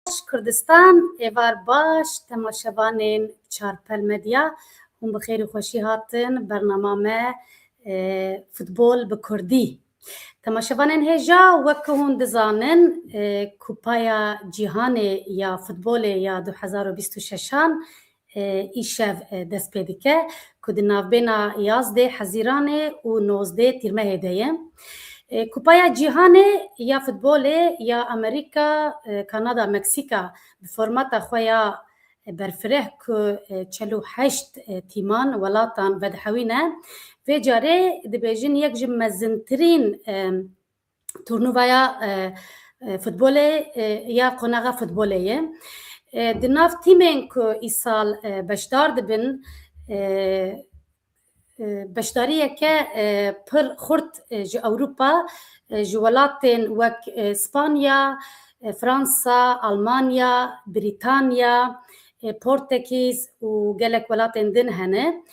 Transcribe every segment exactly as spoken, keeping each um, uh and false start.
Kurdistan, êvar baş temaşevanên Çarpel Medya. Hûn bi xêr û xweşî hatin bernama me, e, Futbol bi Kurdî. Temaşevanên hêja, wek ku hûn dizanin, e, Kupaya Cîhanê ya Futbolê ya du hezar û bîst û şeşan, e, îşev, e, dest pê dike, ku di navbêna yazdê Hezîranê û nozdê Tîrmehê de ye. E, Kupaya Cîhanê ya Futbolê ya Amerîka, e, Kanada, Meksîka bi formata xwe ya berfireh ku, e, çel û heşt, e, tîman, welatan vedihewîne, vê carê dibêjin yek ji mezintirîn, e, turnuvaya, e, e, futbolê, e, ya qonaxa futbolê ye. E, di nav tîmên ku îsal, e, beşdar dibin, e, e, beşdariyeke, e, pir xurt, e, ji Ewropa, e, ji welatên wek, e, Spanya, e, Fransa, Almanya, Brîtanya, e, Portekîz û gelek welatên din hene.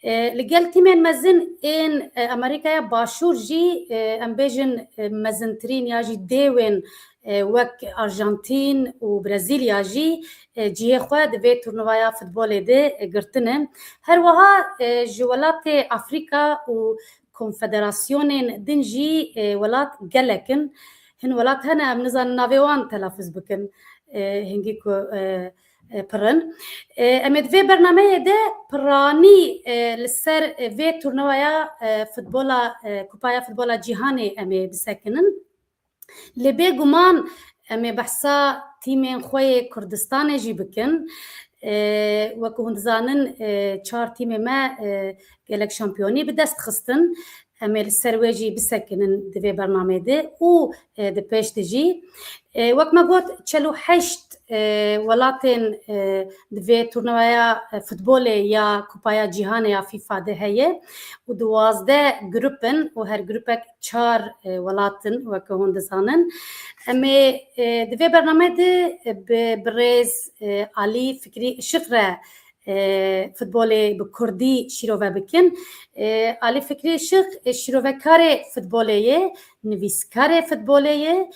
E, li gel tîmên mezin ên, e, Amerîkaya Başûr jî, e, em bêjin, e, mezintirîn ya jî dêwên, e, wek Arjantîn û Brezîlya jî, e, cihê xwe di vê turnuvaya futbolê de, e, girtine. Her wiha, e, ji welatê Afrîka û konfederasyonên din jî, e, welat gelek in. Hin welat hene em nizanin navê wan telafuz bikin, e, hingî ku, e, e, pir in. E, em ê di vê bernameyê de piranî, e, li ser, e, vê turnuvaya, e, futbola, e, Kupaya Futbola Cîhanê em ê bisekinin. Lê bêguman em ê behsa tîmên xwe yê Kurdistanê jî bikin. E, wek hûn dizanin, e, çar tîmê me, e, gelek şampiyonî bi dest xistin. Em ê li ser wê jî bisekinin di vê bernameyê de û, e, di pêş de jî. E, wek me got, çel û heşt, e, welatên, e, di vê turnuvaya, e, futbolê ya Kupaya Cîhanê ya FIFA de heye û duwazdeh grup in û her grupek çar, e, welat in, weke hûn dizanin. Em ê, e, di vê bernameyê de, e, bi birêz, e, Alî Fikrî Işiq re, e, futbolê bi kurdî şîrove bikin. E, Alî Fikrî Işiq, e, şîrovekarê futbolê ye, nivîskarê futbolê ye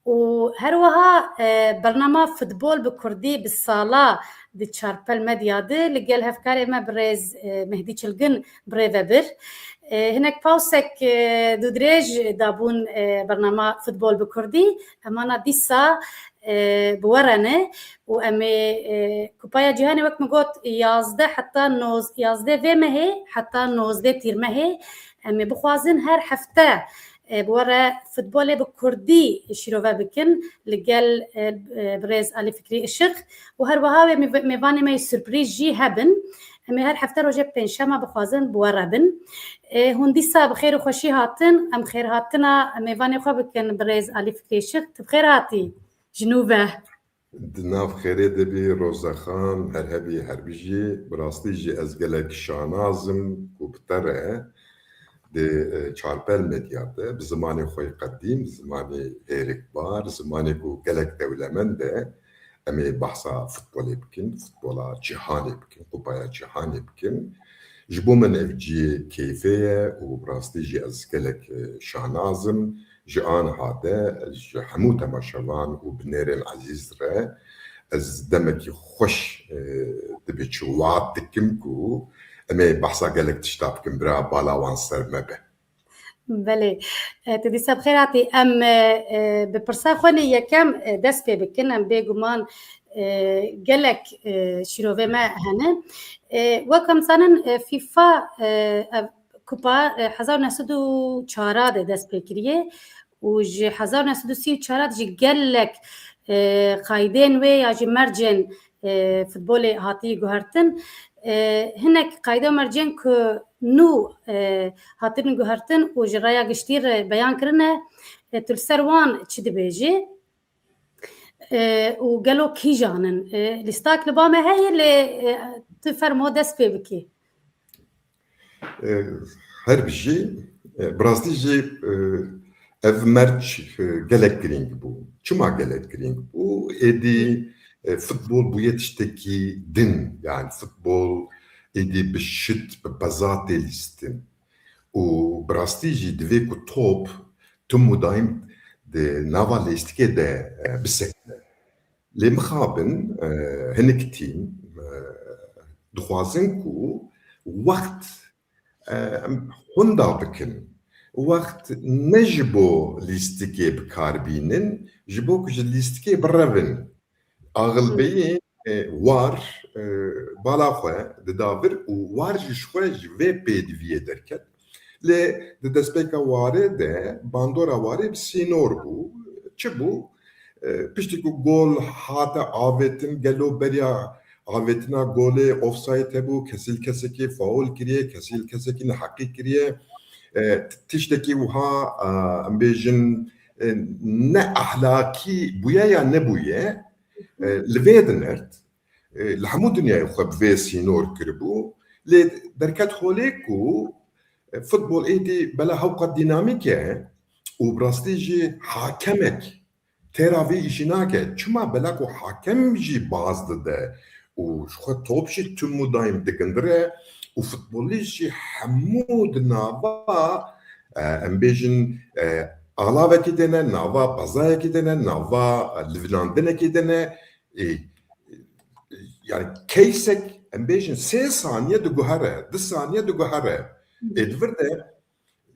û her wiha, e, bernama futbol bi kurdî bi sala di Çarpel Medya de li gel hevkarê me birêz, e, Mehdî Çilgin birêve bir. E, hinek pawsek, e, dûdirêj dabûn, e, bernama futbol bi kurdî. Em ana dîsa, e, bi we re ne û em ê, e, Kupaya Cîhanê wek min got yazdeh heta noz-, yazdeh vê mehê heta nozdeh tîrmehê em ê bixwazin her hefte, e, bi we re futbolê bi kurdî şîrove bikin li gel, e, e, birêz Alî Fikrî Işiq û her wiha wê mêv-, mêvanê me yê surprîz jî hebin. Em ê her hefte rojê pêncşema bixwazin bi we re bin. E, hûn dîsa bi xêr û xweşî hatin. Em xêrhatina mêvanê xwe bikin birêz Alî Fikrî Işiq. Tu bi xêr hatî ji nû ve. Di nav xêrê de bî Rozexan, her hebî her bijî. Bi rastî jî ez gelek şanaz im ku bi te re di, e, Çarpel Medya de bi zimanê xwe yê qedîm, zimanê hêrikbar, zimanê ku gelek dewlemend e, em ê behsa futbolê bikin, futbola cîhanê bikin, Kupaya Cîhanê bikin. Ji bo min ev cihê keyfê ye û bi rastî jî ez gelek, e, şanaz im. Ji aniha de ji hemû temaşevan û binêrên ezîz re ez demekî xweş, e, dibê çi wad dikim ku em ê behsa gelek tişta bikin, bira bala wan ser me be. Belê. E, tu dîsa bi xêr hatî. Em, e, e, bi pirsa xwe nê yekem, e, dest pê bikin. Em bêguman, e, gelek, e, şîrovê me hene. E, wek em zanin, e, FIFA, e, ev kupa, e, hezar û neh sed û çar de dest pê kiriye û ji hezar û neh sed û sî û çar de jî gelek, e, qaydên wê ya jî mercên, e, futbolê hatiye guhertin. E, hinek qayda mercên ku nû, e, hatin guhertin û ji raya giştî re beyan kirine, e, tu li ser wan çi dibêjî? E, û gelo kîjan in? E, lîstak li ba me heye, lê, e, tu fermo dest pê bikî. E, her bijî, e, bi rastî jî, e, ev merc, e, gelek girîng bû. Çima gelek girîng bû? Êdî, e, futbol bûye tiştekî din. Yani futbol êdî bi şit, bi beza tê lîstin. Û bi rastî jî divê ku top tim û daîm di nava lêstikê de, e, bisekine. Lê mixabin, e, hinik tîm, e, dixwazin ku wext, e, em hunda bikin. Wext ne ji bo lîstikê bi kar bînin, ji bo ku ji lîstikê birevin. Axilbeyî, e, war, e, bala xwe dida vir û war jî ji xwe ji vê pêdiviyê derket. Lê di destpêka warê de bandora warê bi sînor bû. Çi bû? E, piştî ku gol hate avêtin, gelo beriya avêtina golê offside hebû, kesî li kesekî faul kiriye, kesî li kesekî neheqî kiriye. E, t-, tiştekî wiha, e, em bêjin, e, ne ehlakî bûye ya nebûye, e, li vê dinert. E, li hemû dinyayê xwe bi vê sînor kiribû. Lê derket holê ku, e, futbol êdî bela hewqat dînamîk e û bi rastî jî hakemek têra vê îşî nake. Çima? Bela ku hakem jî baz dide û ji xwe top jî tim û daîm digindire û futbolîst jî hemû di nava, e, em bêjin, e, alavekî de ne, nava pezayekî de ne, nava, e, livînandinekî de ne. E, e, yani keysek, em bêjin sê saniye diguhere, du saniye diguhere. Ê di vir de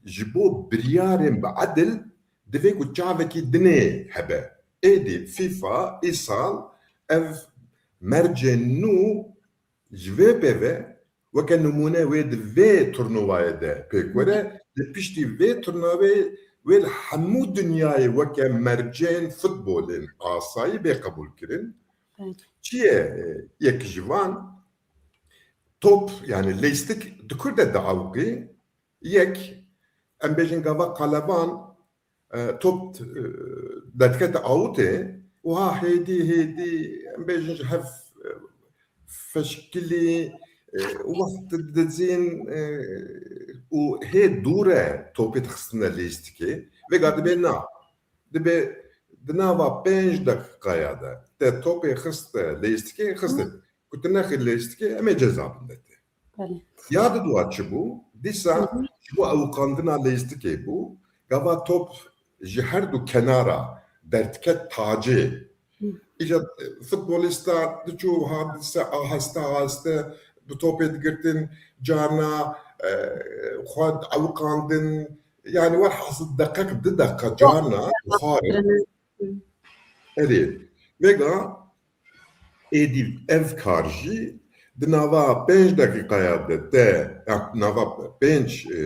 ji bo biryarên bi edil divê ku çavekî dinê hebe. Êdî FIFA îsal ev mercên nû ji vê pê ve weke nimûne wê di vê turnuvayê de pêk were, li piştî vê turnavê wê li hemû dinyayê weke mercên futbolên asayî bê qebûlkirin. Evet. Çi ye, e, yek ji van? Top, yani lêstik di kur de diewqî, yek, em bêjin gava qelevan, e, top, e, derkete awitê, wiha hêdî, hêdî, em bêjin ji hev, e, feşkilî, e, wext dizîn, e, û hê dûr e topê dixistine lêstikê. Vêga dibê na. Dibê di nava pênc deqîqaya de te topê xiste lêstikê, xiste. Ku tu nexî lêstikê, em ê ceza bin de te. Belê. Ya di dua çi bû? Dîsa Hı hı. ji bo ewqandina lêstikê bû. Gava top ji her du kenara derdiket tacê. Hı. Îca, e, futbolîsta diçû ha dîsa aheste aheste bi topê digirtin, carna, e, xwe ewqandin. Yani werhasil deqeq, du deqa carna buxar e. Hı. Erê, vêga êdî ev kar jî di nava pênc deqîqaya de te, ya nava pênc, e,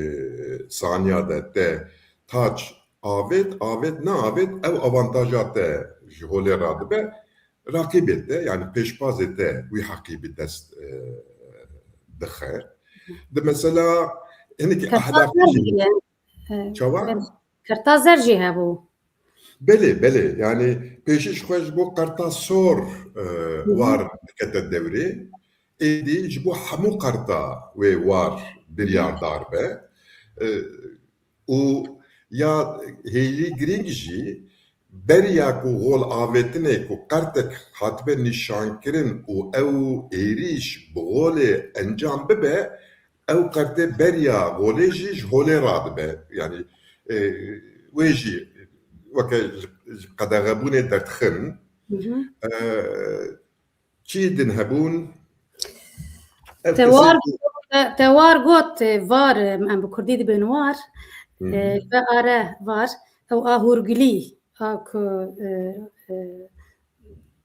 saniya de te taç avêt, avêt, neavêt, ew avantaja te ji holê radibe, raqîbê te, yani pêşbazê te wî heqî bi dest, e, dixe. Di mesela hinekî Kerta ahlakî zer jî jî ye. E, Çawa? Kerta zer jî hebû. Belê, belê. Yani pêşî ji xwe ji bo qerta sor, e, Hı hı. war dikete dewrê. Êdî ji bo hemû qerta wê war biryardar be. E, û ya hêlî girîng jî beriya ku gol avêtinê ku qertek hatibe nîşankirin û ew êrîş bi golê encam bibe, ew qertê beriya golê jî ji holê radibe. Yani, e, wê jî weke ji, ji qedexebûnê derdixin. Hı hı. E, çi din hebûn? Ev Te kesê war, ku te, te war got, e, var, e, em bi kurdî dibên war. Hı hı. E, ve are var. Ew a hûrgilî, a ku, e, e,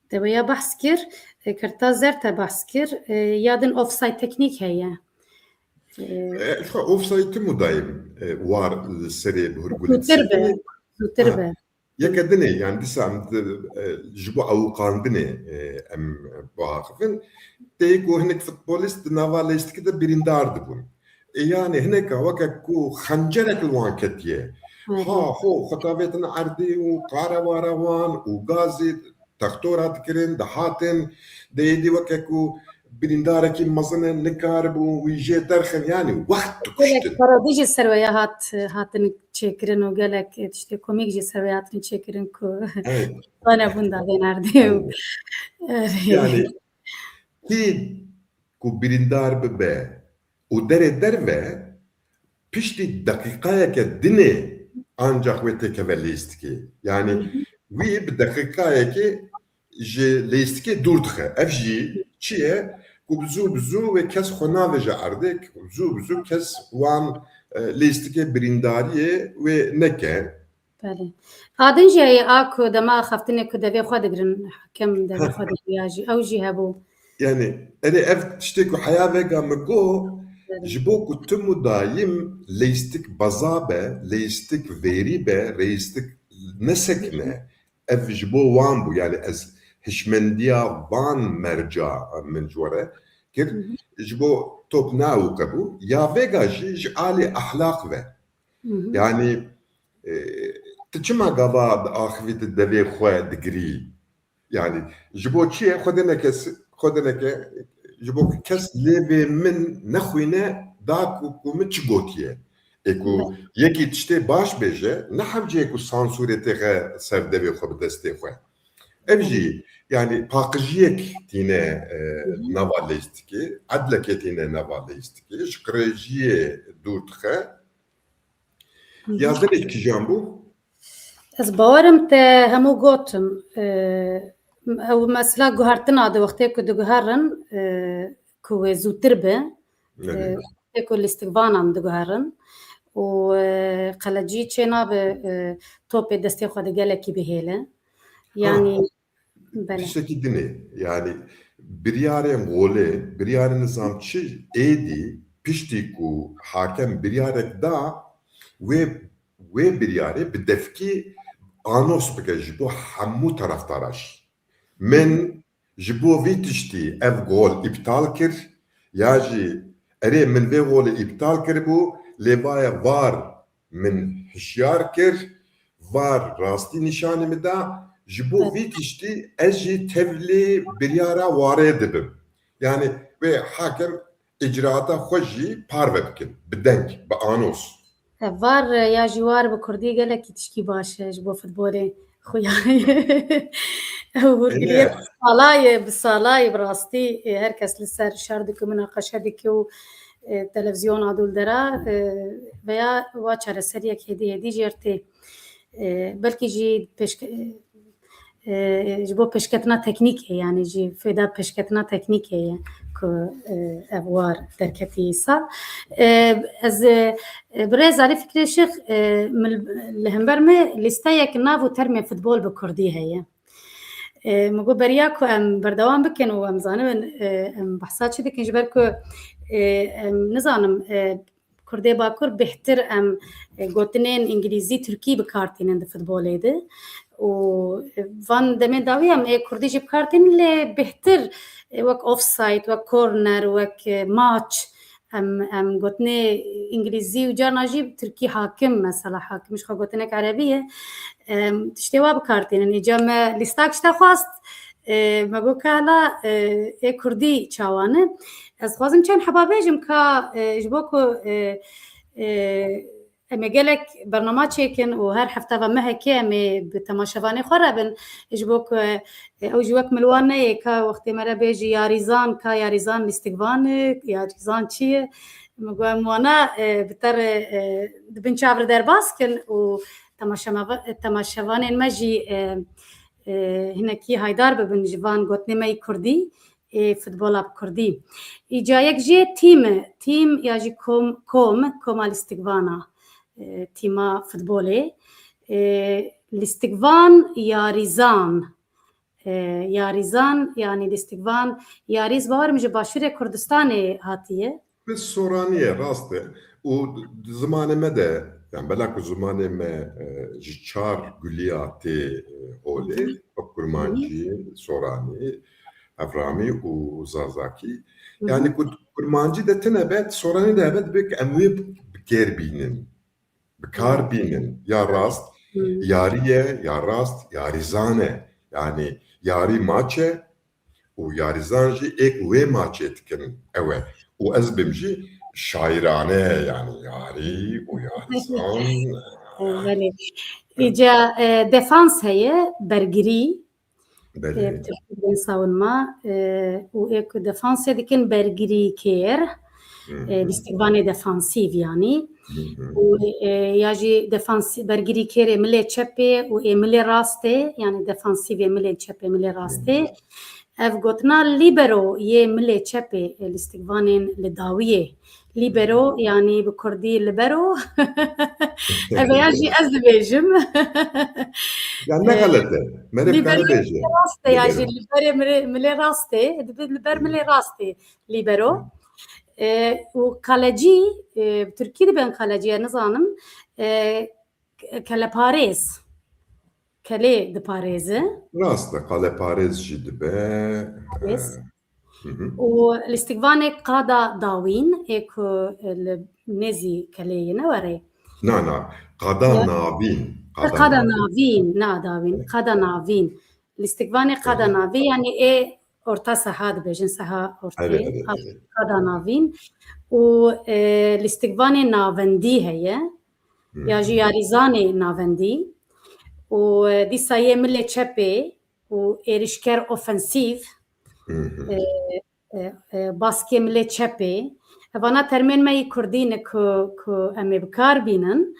te wê ya behs kir, e, kerta zer te behs kir, e, ya din offside teknîk heye. E, E, ji xwe offside tim û dayim, e, war li serê bi hûrgulî Zûtir be, dîsî. zûtir Ha. be. Yeke dinê, yani dîsa em di, e, ji bo ewqandinê, e, em biaxivin. Tê ku hinek futbolîst di nava lêstikê de birîndar dibûn. E, yani hineka weke ku xencerek li wan ketiye. Hı hı. Ha, ho, xwe davêtin erdê û qare ware wan û gazê textora dikirin, dihatin, de êdî weke ku birîndarekî mezin e, nikaribû wî jê derxin, yani wext Gelek dikuştin. parodî jî ser wê ya hat, hatin çêkirin û gelek tiştê komîk jî ser wê hatin çêkirin ku Evet. wana bûn davên erdê û Evet. Erê. Yani kî ku birîndar bibe û derê derve, piştî deqîqayeke dinê ancak wê têkeve lîstikê. Yani Hı hı. wî bi deqîqayekê ji leyîstikê dûr dixe. Ev jî çi ye? Ku bi zû bi zû wê kes xwe navêje erdê, ku bi zû bi zû kes wan, e, leyîstikê birîndariyê wê neke. Belê. A din jî heye, a ku dema axaftinê ku devê xwe digirin, hakim devê xwe digiriya jî, ew jî hebû. Yani, erê ev tiştê ku heya vega min got, Belê. ji bo ku tim û dayim leyîstik beza be, leyîstik vêrî be, leyîstik nesekine, ev ji bo wan bû. Yani ez hişmendiya van merca min ji we re kir. Hı hı. Ji bo top ne ewqe bû. Ya vêga jî ji alî ehlaq ve. Hı hı. Yani, e, tu çima gava diaxivî, tu devê xwe digirî? Yani, ji bo çi ye? Xwedê neke, xwedê neke, ji bo ku kes lêvê min nexwîne, da ku, ku min çi gotiye. Ê ku Hı. yekî tiştê baş bêje, ne hewce ye ku sansûrê têxe ser devê xwe bi destê xwe. Ev jî, yani, paqijiyek tîne, e, Hı hı. nava leyîstikê, edlekê tîne nava leyîstikê, ji qirêjiyê dûr dixe. Hı hı. Ya din ê kîjan bû? Ez bawerim te hemû gotim. E, ew mesela guhertina di wextê ku diguherin, e, ku wê zûtir be, Belê. e, wextê ku lîstikvanan diguherin û, e, qelecî çê nabe, e, topê destê xwe de gelekî bihêle. Ha. Yani, Belê. Tiştekî din e. Yani, biryarên golê, biryarên nizam çi êdî, piştî ku hakem biryarek da, wê, wê biryarê bi devkî anos bike ji bo hemû taraftara jî. Min ji bo vî tiştî ev gol îptal kir, ya jî erê min vê golê îptal kiribû, lê vaye var min hişyar kir, var rastî nîşanî min da, ji bo Evet. vî tiştî ez jî tevlî biryara warê dibim. Yani wê hakim îcraata xwe jî parve bikin, bi deng, bi anos. E, var, e, ya jî war bi kurdî gelekî tişkî baş e ji bo futbolê xuya. Ew hûrgiliyê Ene. bi salayê, bi salayê bi rastî, e, her kes li ser şer dike, minaqeşe dike û, e, televizyona dûl dera, e, veya wa çareseriyek hêdî hêdî jêr tê. E, belkî jî pêşke-, e, ji bo pêşketina teknîkê, yani jî fêda pêşketina teknîkê ye ku, e, ev war derketî îsal. E, ez, e, birêz Alî Fikrê Şêx, e, min, li hember me lîsteyek nav û termê futbol bi kurdî heye. E, min got beriya ku em berdewam bikin û em zanibin, e, em behsa çi dikin, ji ber ku, e, em nizanim, e, Kurdê Bakur bêhtir em, e, gotinên îngilîzî, tirkî bi kar tînin di futbolê de. Û, e, van demên dawî em ê kurdî jî bi kar tînin, lê bêhtir, e, wek offside, wek corner, wek, e, maç, em, em gotinê îngilîzî û carna jî tirkî hakim, mesela hakim ji xwe gotinek erebî ye. Em, tiştê wa bi kar tînin. Îca me lîstak ji te xwest, e, me got ka hela, e, ê kurdî çawa ne? Ez xwazim çend heba bêjim ka, e, ji bo ku, e, e, em ê gelek bernama çêkin û her hefta ve mehekê em ê bi temaşevanê xwe re bin, ji bo ku, e, ew jî wek min wan neyê ka wextê me re bêjî yarîzan, ka yarîzan lîstikvan e, yarîzan çi ye? Min got em wana, e, bi te re, e, di bin çav re derbas kin û temaşema-, temaşevanên me jî, e, e, hinekî haydar bibin ji van gotinê me yî kurdî, ê futbola bi kurdî. Îca yek jî tîm e. Tîm ya jî kom, kom, koma lîstikvana, e, tîma futbolê. E, lîstikvan yarîzan. E, yarîzan, yanî lîstikvan, yarîz bawerim ji Başûrê Kurdistanê hatiye. Bi soranî ye, rast e. Û di zimanê me de, yani bela ku zimanê me, e, ji çar guliya tê, e, holê, Hı hı. wek Hı hı. kurmancî, soranî, hevramî û zazakî. Hı hı. Yani ku kurmancî de tine be, soranî de hebe dibe ku em wê bi kêr bînin. Bi kar Hı. bînin. Ya rast, Hı. yarî ye, ya rast, yarîzan e. Yani yarî maç e, û yarîzan jî êk wê maçê dikin ew e. Û ez bim jî şairane, yani yarî û yarîzan. Belê. Îca, e, defans heye, bergirî. Belê. E, Tirkî bên savunma, e, û êk defansê dikin bergirî kêr. E, lîstikvanê defansîv yanî. Û, e, ya jî defansî-, bergirîkêrê milê çepê û ê milê rastê, yanî defansîvê milê çepê, milê rastê. Ev gotina libero yê milê çepê, e, lîstikvanên li dawiyê. Libero, yanî bi kurdî libero. Ev ya jî ez dibêjim. Ya ne E, xelet e. Merê libero bikare bêje. Rastê ya jî Libero. Li berê milê, milê rastê. Dibe li ber milê rastê. Libero. E, û kalecî, e, bi tirkî dibên kalecî, ez nizanim. E, ke-, keleparêz. Kelê diparêze. Rast e, keleparêz jî dibe. Yes. E, hı hı. Û lîstikvanê qada dawîn, ê ku, e, li nêzî kelê yê ne werê. Na, na, qada Ya. Navîn. E, qada qada navîn. Navîn, na dawîn, qada navîn. Lîstikvanê qada Hı hı. Navîn, yanî ê orta seha dibêjin, seha ortê. Evet, evet, evet. Qada navîn. Û, e, lîstikvanê navendî heye. Hı hı. Ya jî yarîzanê navendî. Û, e, dîsa yê milê çepê û êrişker ofensîv. Hı hı. E, e, e, baskê milê çepê. Evana termên me yî kurdî ne ku, ku em ê bi kar bînin.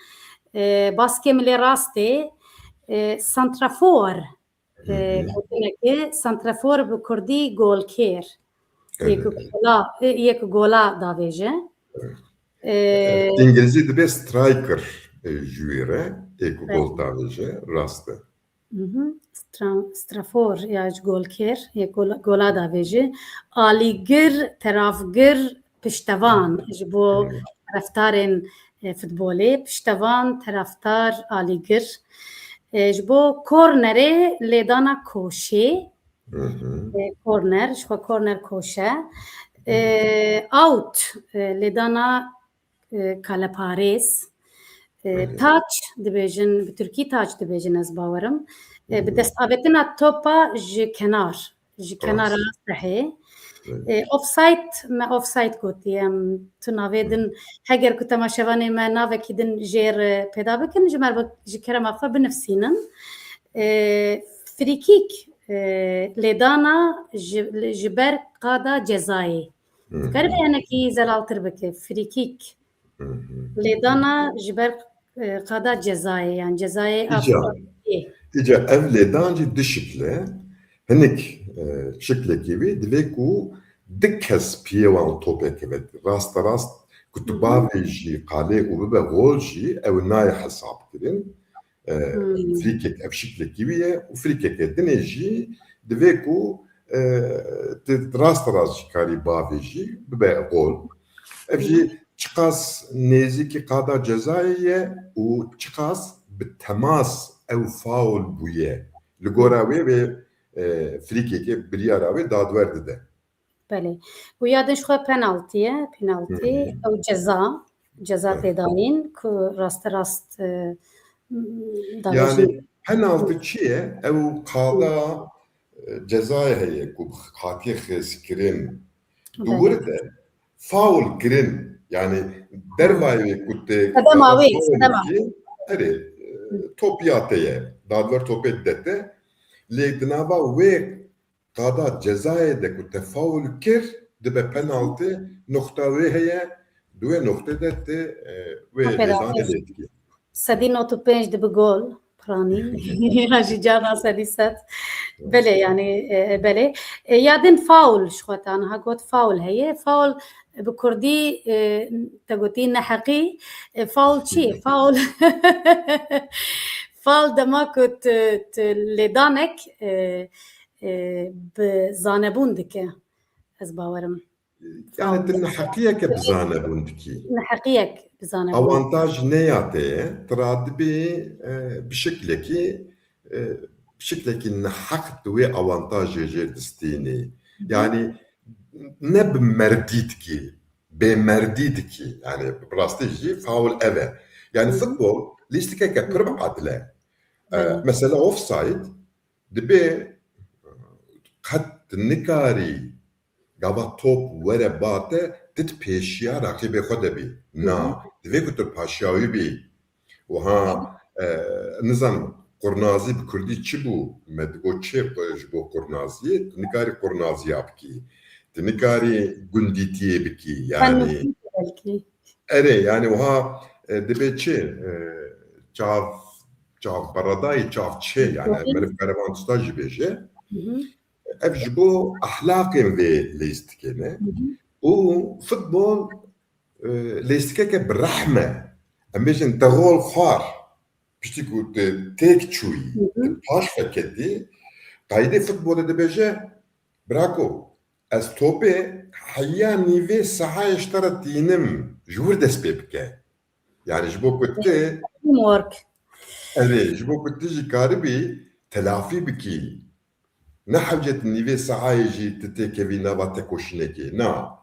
E, baskê milê rastê, e, santrafor. Hı hı. E, gotinekê santrafor bi kurdî golkêr. Yek Evet. gola, e, yek gola davêje. Evet. E, E, îngilizî dibe striker, e, ji wê re, yek Evet. gol davêje, rast e. Mhm. Stra-, strafor ya ji golkêr, yê gola, gola davêje. Alîgir, terafgir, piştevan ji bo Hı. tereftarên, e, futbolê. Piştevan, tereftar, alîgir. E, ji bo kornerê lêdana koşê. Hı hı. E, korner, ji xwe korner koşe. E, out, e, lêdana e, kaleparêz. E, Evet. Taç dibêjin, bi tirkî taç dibêjin, ez bawerim. E, bi Hı. destavêtina topa ji kenar, ji Rast. kenara sehê. Evet. E, offside, me offside gotiye. Em tu navê Hı. din, heger ku temaşevanê me navekî din jêr, e, pêda bikin, ji me re bi-, ji kerema xwe binivsînin. E, frîkîk, e, lêdana ji, ji ber qada cezayê. Hı hı. Dikare hinekî zelaltir bike, frîkîk. Hı hı. Lêdana ji ber, e, qada cezayê, yan cezayê Îca. Îca ev lêdan jî du şikil e. Hinek, e, şiklekî wî divê ku du kes piyê wan topê keve. Raste rast ku tu Hı hı. bavêjî qalê û bibe gol jî ew nayê hesab kirin. E, Hmm. Frîkek ev şiklekî wî ye û frîkeke dinê jî divê ku, e, tu raste rast jî karî bavêjî bibe gol. Ev jî Hmm. çiqas nêzîkî qada cezayê ye û çiqas bi temas ew faul bûye. Li gora wê wê, e, frîkekê biryara wê dadwer dide. Belê. Û ya din ji xwe penaltî ye, penaltî, Hı hı. ew ceza, ceza Evet. tê dayîn ku raste rast, e, davêjin. Yani penaltî çi ye? Ew qada, e, cezayê heye ku hatiye xêzkirin. Di Belê. wir de faul kirin. Yani dervayê wê ku te Sedema qada wê, faul sedema. kî, erê, e, Hı. top ya te ye. Dadwer topê dide te. Lê di nava wê qada cezayê de ku te faul kir, dibe penaltî, noqta wê heye, di wê noqtê de te, e, wê Aferin. lêdanê lê dikî. Sedî nod û pênc dibi gol, piranî. Ya jî carna sedî sed. Belê, yanî, e, e, belê. E, ya din faul ji xwe te niha got faul heye. Faul bi kurdî, e, te gotî neheqî. E, faul çi? Faul, faul dema ku tu, tu lêdanek, e, e, bi zanebûn dike. Ez bawerim. Yani tu neheqiyeke bi zanebûn dikî. Neheqiyek bi zanebûn. Awantaj ne ya te ye, tu radibî, e, bi şiklekî, e, bi şiklekî neheq tu wê awantajê jê distînî. Hı hı. Yani ne bi merdî dikî, bê merdî dikî. Yani bi rastî jî faul ev e. Yani Hı hı. futbol lîstikeke pir Hı hı. adil e. E, Belê. mesela offside, Dibê qet tu nikarî gava top were ba te, tu di pêşiya raqîbê xwe de bî. Na, Hı hı. divê ku tu paşiya wî bî. Wiha, e, nizanim, qurnazî bi kurdî çi bû? Me digot çi ji bo qurnaziyê? Tu nikarî qurnaziya bikî. Tu nikarî gundîtiyê bikî. Yani, Penaltî. Erê, yani wiha, e, dibe çi? E, çav, çav beredayî, çav çê, yani meriv kare van tişta jî bêje. Ev ji bo ehlaqên vê lêstikê ne. Û futbol, e, lêstikeke bi rehm e. Em bêjin te gol xwar. Piştî ku tu têk çûyî, tu paş veketî, qaydê futbolê dibêje, Brako, ez topê heya nîvê sehayê ji te re tînim, ji wir dest pê bike. Yani ji bo ku tu Teamwork. Erê, ji bo ku tu jî karibî telafî bikî. Ne hewcet nîvê sehayê jî tu têkevî nava tekoşînekê. Na.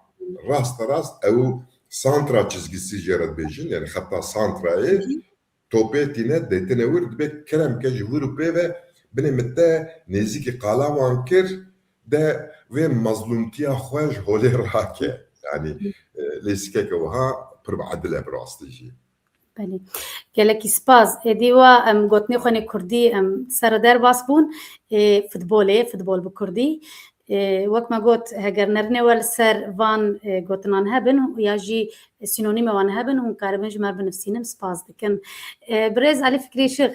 Raste rast ew santra çizgisi jê re dibêjin, yani xeta santrayê. Topê tîne, dêtine wir, dibê kerem ke ji wir û pê ve binê min te nêzîkî qala wan kir, de vê mezlûmtiya xwe ji holê rake. Yani, e, lêstikeke wiha pir bi edil e bi rastî jî. Belê. Gelekî spas. Êdî wa em gotinê xwe nê kurdî em ser derbas bûn. Ê, futbolê, futbol bi kurdî. Ê, wek me got, heger nerinê we li ser van, ê, gotinan hebin ya jî sînonîmê wan hebin, hûn karibin ji me re binivîsînin, spas dikim. Ê, birêz Elî Fikrî Şix,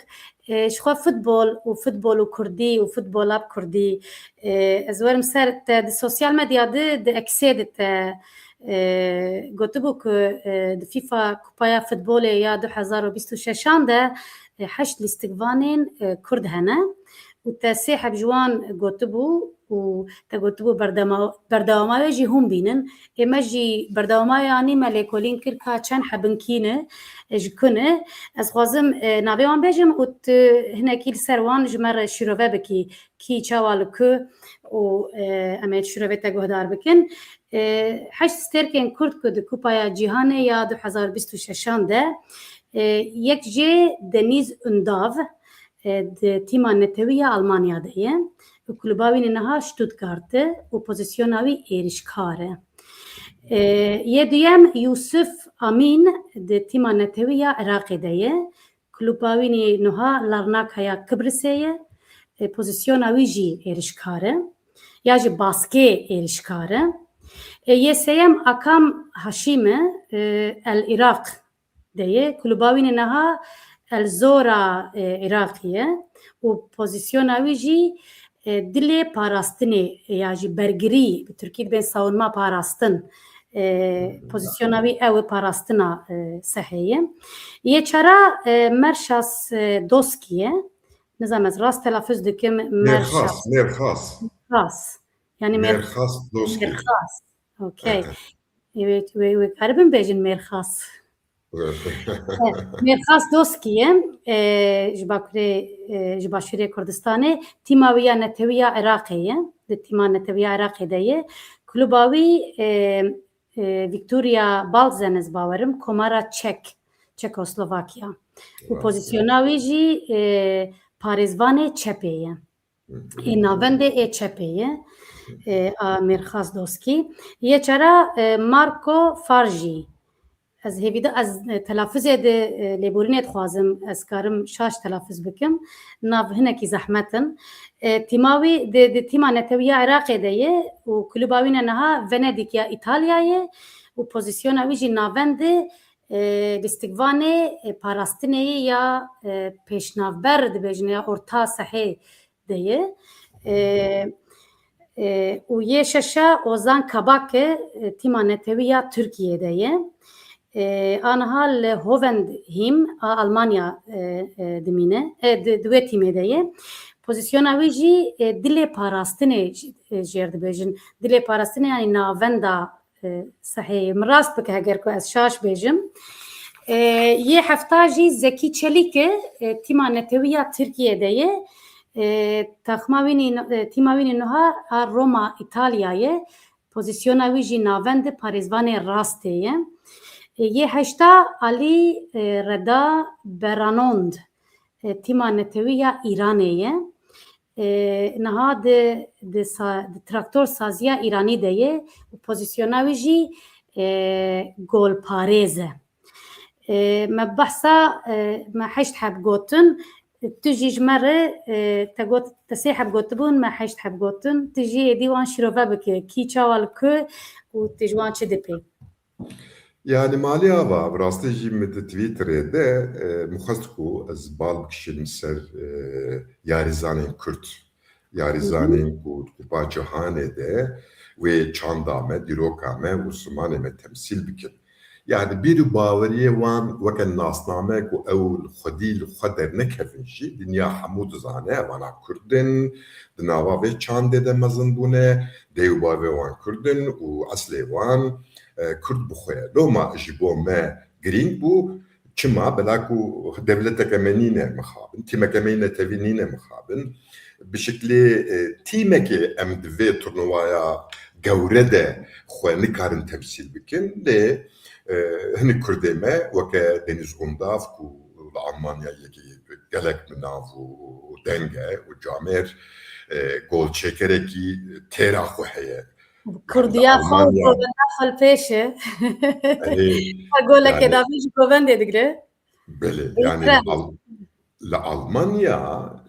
ê, ji xwe futbol û futbol û kurdî û futbola bi kurdî, ê, ez werim ser te di sosyal medya de, di eksê de te, ê, gotibû ku, ê, di FIFA Kupaya Futbolê ya du hezar û bîst û şeşan de, ê, heşt lîstikvanên, ê, kurd hene û te sê heb ji wan gotibû û te gotibû berdema-, berdewama wê jî hûn bînin. Ê me jî berdewama wê anî me lêkolîn kir ka çend hebin kî ne, ê, ji ku ne. Ez xwazim, ê, navê wan bêjim û tu hinekî li ser wan ji me re şîrove bikî. Kî çawa li ku û, e, em ê şîrovê te guhdar bikin. E, heşt stêrkên kurd ku di Kupaya Cîhanê ya du hezar bîst û şeşan de, e, yek jê Deniz Undav, e, di tîma netewî ya Almanya de ye. Û kluba wî niha Stuttgart e û pozisyona wî êrişkar e. E, yê duyem Yusuf Amîn di tîma netewî ya Iraqê de ye. Kluba wî nî niha Larnaka ya Kibrisê ye. E, pozisyona wî jî êrişkar e. Ya jî baskê êrişkar e. E, yê sêyem Akam Haşîm e, e, El Iraq de ye. Kluba wî nî niha El Zora, e, Iraqî ye. Û pozisyona wî jî, e, dilê parastinê ya jî bergirî, bi tirkî dibên savunma parastin. E, pozisyona wî ew e, parastina, e, sehê ye. Yê çara, e, Merşas, e, Doskî ye. Nizam ez rast telafuz dikim. Mêrxas, Merşas. Mêrxas. Mêrxas. Yani Mêr-, Mêrxas Doskî. Mêrxas. Okey. Evet. Wê, wê, wê karibin bêjin Mêrxas. Mêrxas Doskî ye, e, ji Bakurê, e, ji Başûrê Kurdistanê, tîma wî ya netewî ya Iraqê ye, di tîma netewî ya Iraqê de ye. Kluba wî, e, e, Victoria Balzen, ez bawerim, Komara Çek, Çekoslovakya. Û pozisyona wî jî, e, parêzvanê çepê ye. Ê navendê ê çepê ye, e, a Mêrxas Doskî. Yê çara, e, Marco Farji. Ez hêvî di-, ez, e, telafuzê di, e, lêborînê dixwazim, ez karim şaş telafuz bikim. Nav hinekî zehmet in. E, tîma wî di, di tîma netewî ya Iraqê de ye û kluba wî ne niha Venedîk ya Îtalyayê û pozisyona wî jî navendê, e, lîstikvanê, e, parastinê ye ya, e, pêşnavber dibêjin ya orta sehê de ye. E, e, û yê şeşa Ozan Kabak e, e, tîma netewî ya Tirkiyê de ye. E, aniha li Hoffenheim a Almanya, e, e, dimîne. E, di, di wê tîmê de ye. Pozisyona wî jî, e, dilê parastinê jî, e, jêr dibêjin. Dilê parastinê, yani navenda e, sehê ye. Min rast bike heger ku ez şaş bêjim. E, yê hefta jî Zekî Çelîk e, e, tîma netewî ya Tirkiyê de ye. E, taxma wî nî, e, tîma wî nî niha a Roma, Îtalya ye. Pozisyona wî jî navend e, parêzvanê rastê ye. E, yê heşta Alî, e, Reda Beranond. E, tîma netewî ya Îranê ye. E, niha di, di sa-, di traktor saziya Îranî de ye û pozisyona wî jî, e, golparêz e. E, me behsa, e, me heşt heb gotin, tu jî ji me re, e, te got, te sê heb gotibûn, me heşt heb gotin, tu jî êdî wan şîrove bike, kî çawa li ku û tu ji wan çi dipê? Yani malî ava, bi rastî jî min di Twitterê de, e, min xwest ku ez bal bikişînim ser, e, yarîzanên Kurd. Yarîzanên ku di kupa cihanê de wê çanda me, dîroka me û zimanê me temsîl bikin. Yani bîr û baweriyê wan weke nasname ku ew li xwedî li xwe dernekevin jî, dinya hemû dizane, evana Kurd in, di nava vê çandê de mezin bûne, dê û bavê wan Kurd in û eslê wan, e, Kurd bi xwe ye. Loma ji bo me girîng bû, çima? Bela ku dewleteke me nîne mixabin, tîmeke me yî netewî nîne mixabin. Bi şiklê, e, tîmekê em di vê turnuvaya gewre de xwe nikarin temsîl bikin, lê, e, hinek Kurdê me weke Deniz Undav ku li Almanya yekî gelek bi nav û deng e û camêr, e, golçêkerekî têra xwe heye. Kurdiya xwe û Almanya govenda xwe li pêş e. Erê, Her golekê yani davê ji govendê digire. Belê, yani li Al-, li Almanya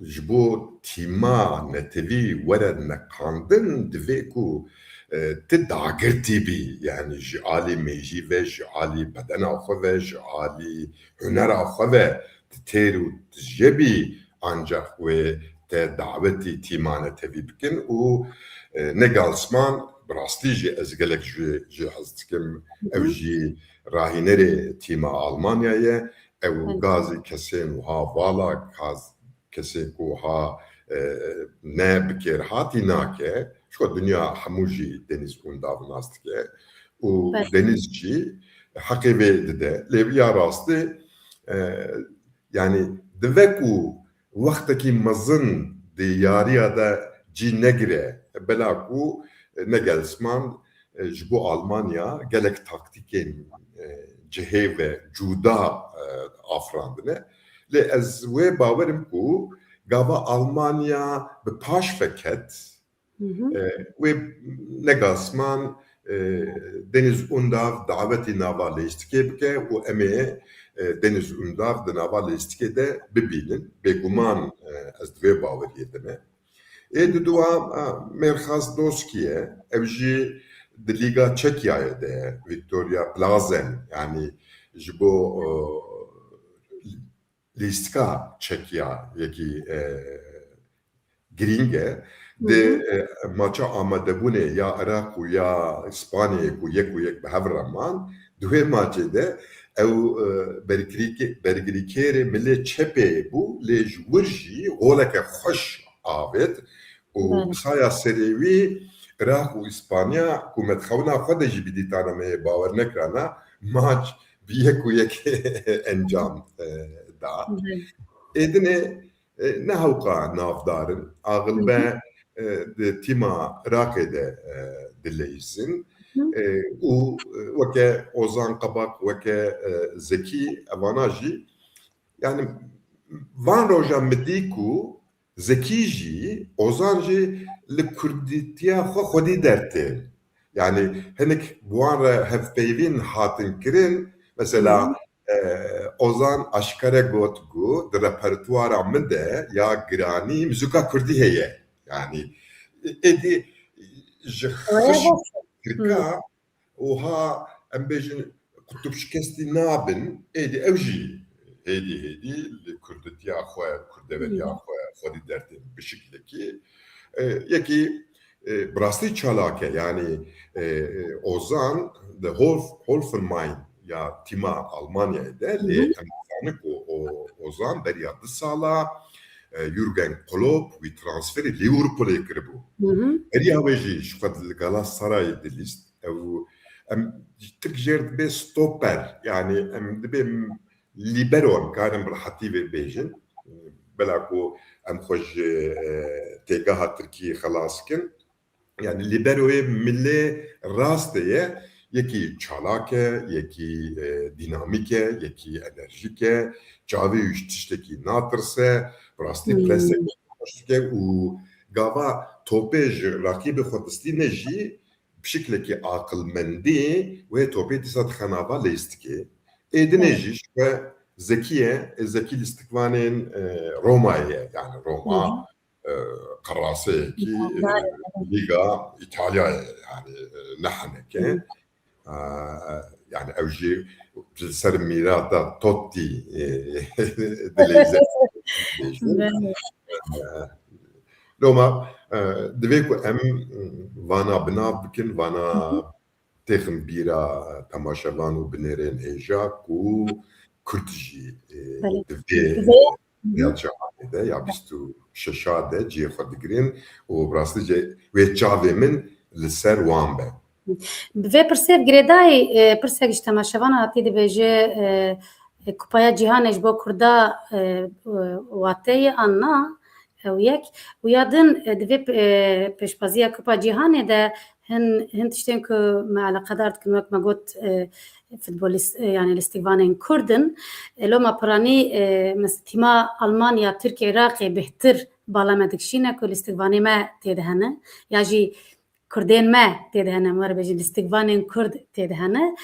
ji bo tîma netewî were neqandin, divê ku, e, ti dagirtî bî, yani ji alî mêjî ve, ji alî bedena xwe ve, ji alî hunera xwe ve, ti têr û tije bî, ancaq wê te dawetî tîma netewî bikin û, e, Nagelsmann bi rastî jî ez gelek jê, jê hez dikim. Ew jî rahînerê tîma Almanya ye. Ew gazî kesên wiha vala, gaz kesên ku wiha, e, ne bi kêrhatî nake. Ji xwe dinya hemû jî Deniz Undav nas dike. Û Deniz jî heqê vê dide. Lê ya rastî, e, yani dibe ku wextekî mezin di yariya de cî negire, bela ku Nagelsmann, e, ji bo Almanya gelek taktîkên, e, cihê ve cuda, e, afirandine. Lê ez wê bawerim ku gava Almanya bi paş ve ket, E, wê Nagelsmann, e, Deniz Undav dawetî nava lêstikê bike û em ê, e, Deniz Undav di nava lêstikê de bibînin. Bêguman, e, ez di vê baweriyê de me. Ê di dua, e, Mêrxas Doskî ye. Ew jî di Lîga Çekyayê de ye. Viktoria Plazen, yani ji bo, e, lîstika Çekya yekî, e, girîng e. Di, e, maça amadebûnê ya Iraq û ya Îspanyayê ku yek û yek bi hev re man, di wê maçê de ew, e, bergirîkê-, bergirîkêrê milê çepê bû, lê ji wir jî goleke xweş avêt û bi saya serê wî Iraq û Îspanya ku me di xewna xwe de jî bi dîtana me yê bawer nekirana, maç bi yek û yek encam, e, da. Ê dinê, e, ne hewqa navdar in. Axilbe, e, di tîma Iraqê de, e, dileyîzin. E, û, e, weke Ozan Kabak, weke, e, Zekî, evana jî, yani, van roja min dî ku Zekî jî, Ozan jî li kurdîtiya xwe xwedî dertên. Yani hinek bi wan re hevpeyvîn hatin kirin. Mesela, e, Ozan aşkere got ku di repertuara min de ya giranî muzika kurdî heye. Yani êdî ji xiş tirka Oha, em bêjin, qutb şikestî nabin, êdî ew jî hêdî hêdî li kurditiya xwe, kurdeveriya xwe, xwedî dertên bi şiklekî, e, yekî, e, bi rastî çalak e, yanî, e, e, Ozan di Holf-, Holfenmain ya tîma Almanyayê de, lê em dizanin ku o, Ozan beriya du sala, e, Jurgen Klopp wî transferî Liverpoolê kiribû. Beriya wê jî ji xwe li Galatasarayê dilîst. Ew, em tirk jêr dibe stoper, yani em dibe libero, em karin bi rehetî vê bêjin. Bela ku em xwe ji, e, têgeha tirkî xelas kin. Yani liberoyê milê rastê ye, yekî çalak e, yekî, e, dînamîk e, yekî enerjîk e, çavê wî ji tiştekî natirse, bi rastî presek xweş dike û gava topê ji raqîbê xwe distîne jî, bi şiklekî aqilmendî wê topê dîsa dixe nava lêstikê. Ê dinê jî ji xwe zekî ye, ê zekî lîstikvanên, e, Romayê ye. Yani Roma, e, qeraseyekî, e, Lîga Îtalyayê ye. Yani, e, ne heneke. E, Yani ew jî li ser mîrata Totti, e, dileyze. Belê. E, Loma, e, divê ku em vana binav bikin, vana têxin bîra temaşevan û binêrên hêja ku Kurd jî, e, Belê. di vê Divê ya cîhanê de ya bîst û şeş de cihê xwe digirin û bi rastî jî wê çavê min li ser wan be. Bi vê pirsê girêdayî, e, pirsek ji temaşevana hatî dibêje, e, e, Kupaya Cîhanê ji bo Kurda, e, e, wateyê an na? Ew yek. Û ya din, e, divê p-, e, pêşbaziya Kupa Cîhanê de hin, hin tiştên ku me eleqedar dikin, wek me got, e, futbolîst, e, yani lîstikvanên Kurd in. E, loma piranî, e, mes-, tîma Almanya, Tirkiye, Iraqê bêhtir bala me dikişîne ku lîstikvanê me tê de hene. Ya jî Kurdên me tê de hene, em were bêjin lîstikvanên Kurd tê de hene.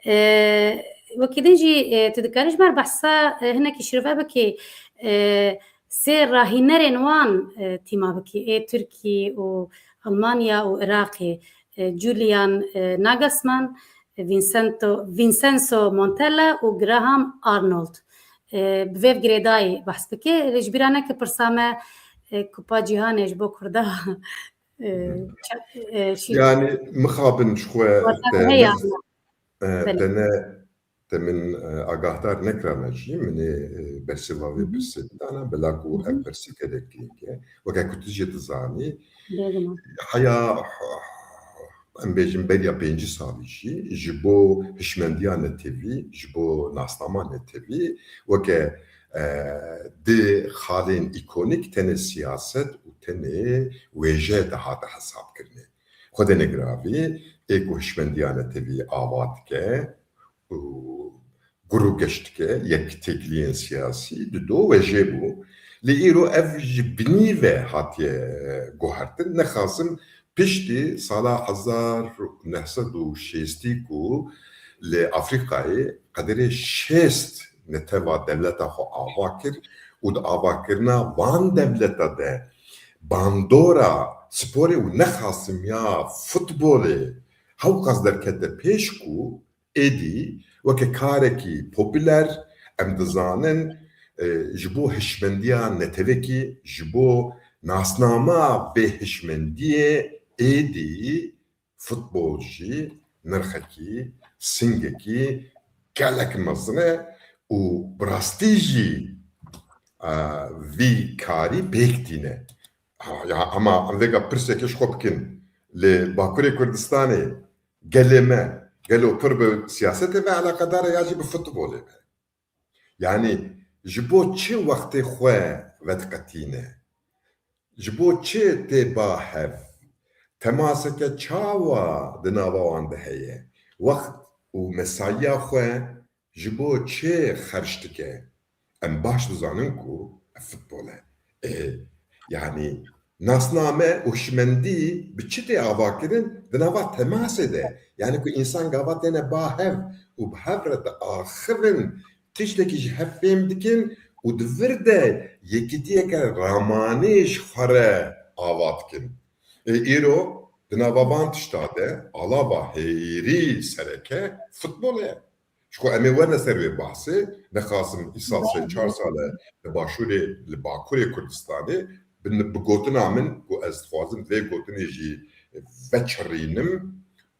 E, wekî din jî, e, tu dikarî ji me re behsa, e, hinekî şirove bikî, e, sê rahînerên wan, e, tîma bikî, ê Tirkî û Almanya û Iraqê, e, Julian, e, Nagelsmann, e, Vincento, Vincenzo Montella û Graham Arnold. E, bi vê girêdayî behs bike. Lê ji bîra neke pirsa me, e, Kupa Cîhanê ji bo Kurda, e, ça-, e, şî- Yani mixabin ji xwe Wata te heye. nez-, e, Belê. te ne, te min, e, agahdar nekirana jî, min ê, e, bersê va vê Hı hı. pirsê bidana, bila ku Hı hı. ev pirsê gelek girîng e. Weke ku tu jî dizanî, Bêguman. heya, em bêjin beriya pêncî salî jî ji bo hişmendiya netewî, ji bo nasnama netewî, weke, e, di xalên îkonîk tenê siyaset û tenê wêje dihate hesabkirinê. Xwedê negiravî, ê ku hişmendiya netewî ava dike û gur û geş dike, yektêkiliyên siyasî dido wêjê bû. Lê îro ev ji binî ve hatiye, e, guhertin. Nexasim piştî sala hezar û neh sed û şêstî ku li Afrîkayê qederê şêst netewa dewleta xwe ava kir û di avakirina van dewleta de bandora sporê û nexasim ya futbolê hewqas derkete pêş ku êdî weke karekî popûler em dizanin, e, ji bo hişmendiya netewekî, ji bo nasnama vê hişmendiyê êdî futbol jî nirxekî, singekî gelek mezin e û bi rastî jî, e, vî karî pêk tîne. Ha, ya, ama em vêga pirsekê ji xwe bikin. Li Bakurê Kurdistanê gelê me, gelo pir bi siyasetê ve eleqedar e ya jî bi futbolê ve? Yani ji bo çi wextê xwe vediqetîne? Ji bo çi tê ba hev? Temaseke çawa di nava wan de heye? Wext û mesaiya xwe ji bo çi xerc dike? Em baş dizanin ku ev futbol e. Ê, yani nasname û hişmendî bi çi tê avakirin? Di nava temasê de. Yani ku însan gava têne ba hev û bi hev re diaxivin, tiştekî ji hev fêm dikin û di vir de yekîtiyeke ramanê ji xwe re ava dikin. Ê, îro di nava van tişta de alava hêrî sereke futbol e. Ji xwe em ê werne ser wê bahsê, nexasim îsal sê çar sal e li başûrê, li bakurê Kurdistanê, bi, bi gotina min ku ez dixwazim vê gotinê jî veçirînim,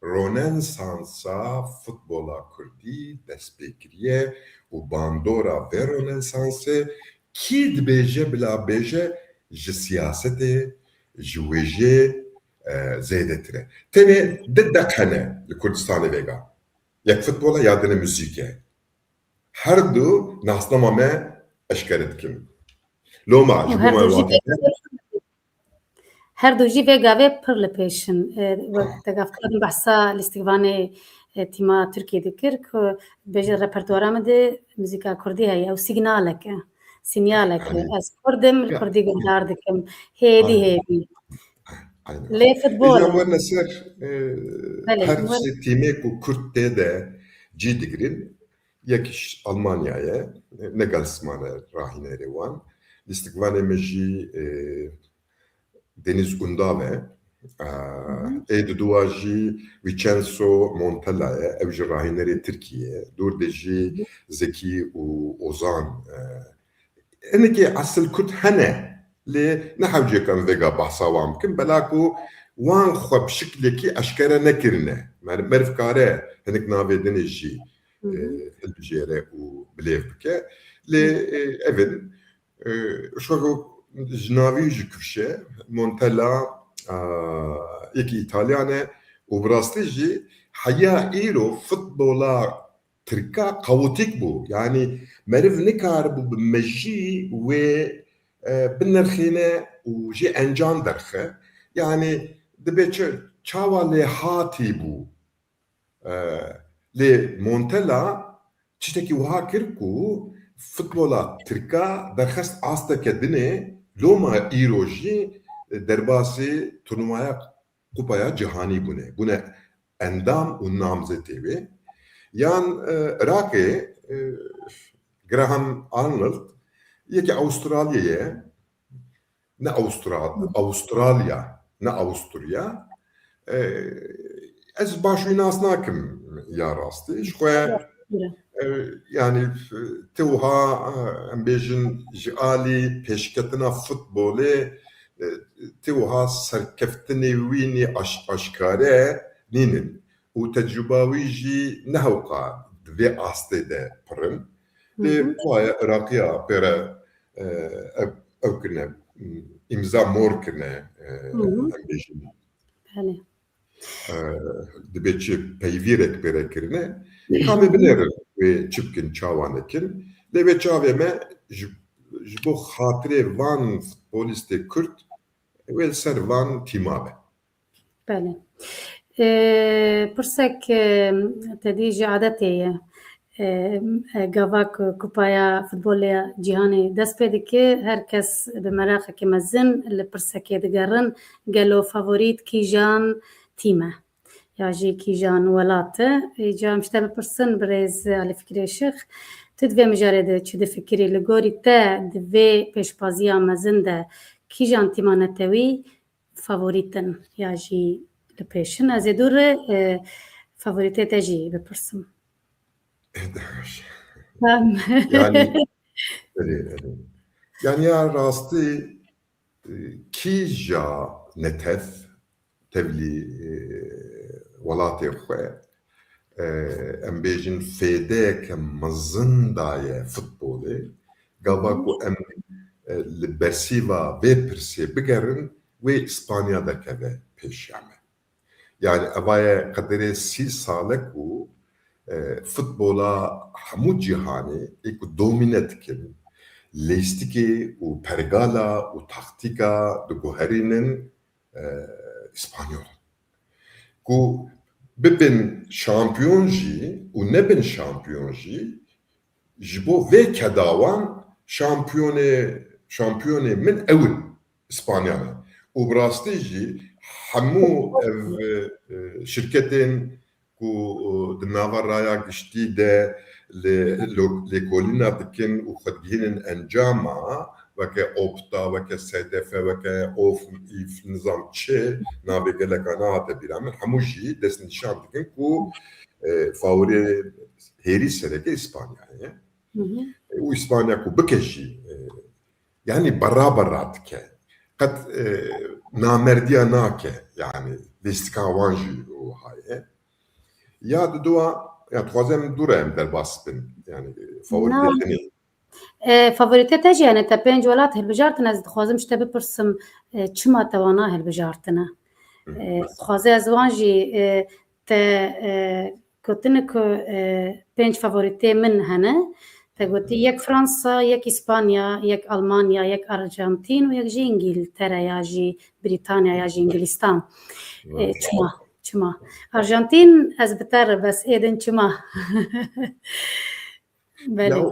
ronesansa futbola kurdî dest pê kiriye û bandora vê ronesansê kî dibêje bila bêje ji siyasetê, ji wêjê, e, zêdetir e. Tenê di deq hene li Kurdistanê vêga. Yek futbol e, ya din e muzîk e. Her du nasnama me eşkere dikin. Loma, ji Û bo her me du jî wate vê, her du jî vê gavê pir li pêş in. E, wek te gav kirin behsa lîstikvanê, e, tîma Tirkiyê dikir ku bêje repertuara min de muzîka kurdî heye. Ew sîgnalek e. Sînyalek e. Aynen. Ez kurd im, li Ya. kurdî guhdar dikim. Hêdî Aynen. hêdî. Aynen. Lê futbol Hêja e. werne ser, e, Belê, her werne sê tîmê ku kurd tê de cî digirin, yek ji Almanya ye, Nagelsmann e rahînerê wan. Lîstikvanê me jî, e, Deniz Undav e. Aa, ê di dua jî Vincenzo Montella ye, ew jî rahînerê Tirkiyê ye. Dûr de jî Zekî û Ozan, e, hinekî esil Kurd hene, lê ne hewcê em vêga behsa wan bikin, bela ku wan xwe bi şiklekî eşkere nekirine. Mer-, meriv kare hinek navê din jî, e, hilbijêre û bilêv bike. Lê, e, ev in, e, şo ji navî jî kifşe, Montella, a, yekî Îtalyan e û bi rastî jî heya îro futbola Tirka kaotîk bû. Yanî meriv nikaribû bi mejî wê, e, binirxîne û jê encam derxe. Yanî dibê çi, çawa lê hatî bû. E, lê Montella tiştekî wiha kir ku futbola Tirka derxist asteke dinê, loma îro jî derbasî turnuvaya Kupaya Cîhanî bûne. Bûne endam û namzetê wê. Yan, e, Iraqê, e, Graham Arnold, yekî Avustralyê ye, ne Awustra-, Avustralya, ne Awusturya. E, ez baş wî nas nakim ya rastî. Ji xwe, e, yanî, e, ti wiha, e, em bêjin ji alî pêşketina futbolê, e, ti wiha serkeftinê wî nî aş-, aşkare nînin. Û tecrûba wî jî ne hewqa di vê astê de pir in. Lê Hı hı. Waya Iraqiya pêre, e, ev, ev kirine, îmza mor kirine, e, Hı hı. Em bêjin. Belê. E, dibê çi peyvîrek pêre kirine. Kamê binêrin wê çi bikin, çawa nekin. Lê wê çavê me ji, ji bo xatirê van futbolîstê Kurd wê li ser van tîma be. Belê. E, pirsek, e, te dî ji adetê ye. E, e, gava ku Kupaya Futbolê Cîhanê dest pê dike, her kes bi meraqekî mezin li pirsekê digerin, gelo favorît kîjan tîm e? Ya jî kîjan welat e? Îca em ji te bipirsin, birêz Alî Fikrê Şix, tu di vê mijarê de çi difikirî? Li gorî te di vê pêşbaziya mezin de kîjan tîma netewî favorît in ya jî li pêş in? Ez ê dû re, e, favorîtê te jî bipirsim. Tamam. Yani, erê, erê. Yani ya rastî, e, kîja netev tevlî, e, welatê xwe, e, em bêjin fêdeyeke mezin daye futbolê. Gava ku em, e, li bersîva vê pirsê bigerin, wê Îspanya derkeve pêşiya me. Yani evaye qederê sî sal e ku, e, futbola hemû cîhanê ê ku domîne dikin, lêstikê û pergala û taktîka diguherînin, e, Îspanyol. Ku bibin şampiyon jî û nebin şampiyon jî, ji bo vê keda wan şampiyonê, şampiyonê min ew in, Îspanya ne. Û bi rastî jî hemû ev, e, şirketên ku, e, di nava raya giştî de lê-, lo-, lêkolîna dikin û xwe digihînin encama, weke Opta, weke S D F, weke Of, Îf, nizam çi, navê geleka nehate bîra min, hemû jî destnîşan dikin ku, e, favorê hêrî sereke Îspanyayê ye. Hı hı. E, û Îspanya ku bike jî, e, yani berra berra dike. Qet, e, namerdiya nake, yani lîstika wan jî wiha ye. Ya di dua, ya dixwazim dû re em derbas bin, yani, e, favorîtê Na. tenê. E, favorîtê te jî, yani te pênc welat hilbijartin, ez dixwazim ji te bipirsim, e, çima te wana hilbijartine? Hı. E, dixwaze ez wan jî, e, te, e, gotine ku, e, pênc favorîtê min hene. Te gotî yek Fransa, yek Îspanya, yek Almanya, yek Arjantin û yek jî Îngîltere ya jî Brîtanya ya jî Îngilîstan. E, çima? Çima? Arjantin ez bi te re bes êdin çima? Belê. Ya,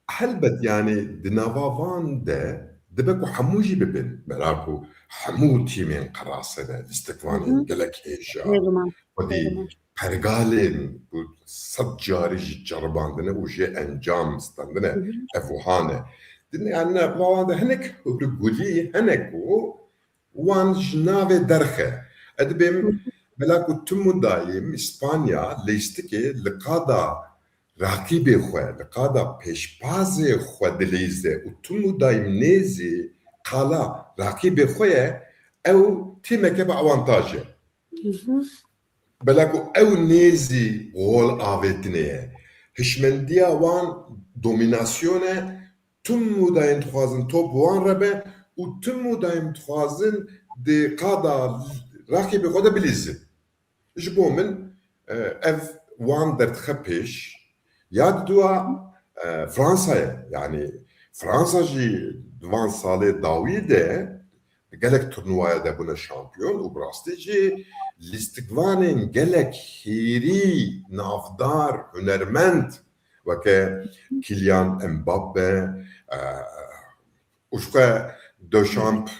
helbet, yani, di nava van de dibe ku hemû jî bibin. Bela ku hemû tîmên qerase ne, lîstikvanên Hı hı. gelek hêja. Bêguman. Xwedî Bêguman. pergalên ku sed carî jî ceribandine û jê encam standine, Hı hı. ev wiha ne. Din, yani, ne, va wan de hinek li gulî hene ku wan ji navê derxe. Ez dibêm bela ku tim û dayîm Îspanya lîstikê li qada raqîbê xwe, li qada pêşbazê xwe dilîze û tim û dayîm nêzî qala raqîbê xwe ye, ew tîmeke bi awantaj e. Bela ku ew nêzî gol avêtinê ye. Hişmendiya wan domînasyon e, tim û dayîm dixwazin top wan re be û tim û dayîm dixwazin di qada raqîbê xwe de bilîzin. Ji bo min, e, ev wan derdixe pêş. Ya diduwa, e, Fransa ye. Yanî Fransa jî di van salê dawî de gelek turnuvaya de bûne şampiyon û bi rastî jî lîstikvanên gelek hêrî, navdar, hunermend weke Kylian Mbappe, e, û ji xwe Deschamps,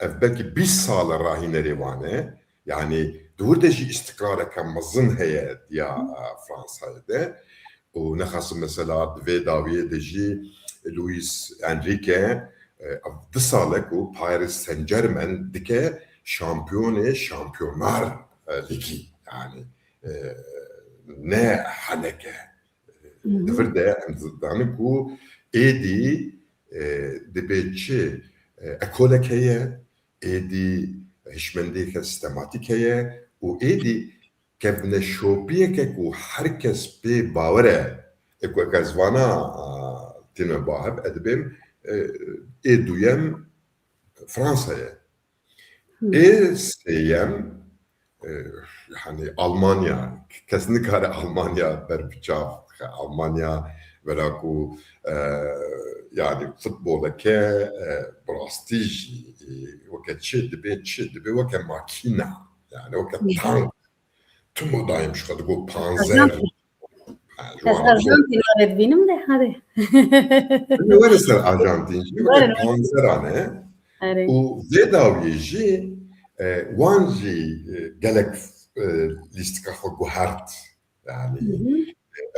ev belkî bîst sal e rahînerê wan e. Yanî di wir de jî îstiqrareke mezin heye diya, e, Fransayê de. Û nexasim mesela di vê dawiyê de jî Luis Enrique, e, ev du sal e ku Paris Saint-Germain dike şampiyonê Şampiyonlar, e, Lîgî. Yanî, e, ne henek e. Di vir de em dizanin ku êdî, e, dibê çi, e, ekolek heye, êdî hişmendiyeke sistematîk heye û êdî kevneşopiyeke ku her kes pê bawer e, e, ku eger ez vana, a, tîne ba hev, ez dibêm, e, ê duyem Fransa ye. Ê sêyem, e, hani Almanya, kes nikare Almanya ber bi çav bixe. Almanya vera ku, e, yani futboleke, e, bi rastî jî, e, weke çi dibe, çi dibe weke makîna, yani weke tank. Tim û dayîm ji xwe digot panzer. Arjantin. Ha, ji Ez wan Arjantin were dibînim de, hadi. Were ser Arjantin. Were panzeran e. Are. Û vê dawiyê jî, e, wan jî, e, gelek, e, lîstika xwe guhert. Yani,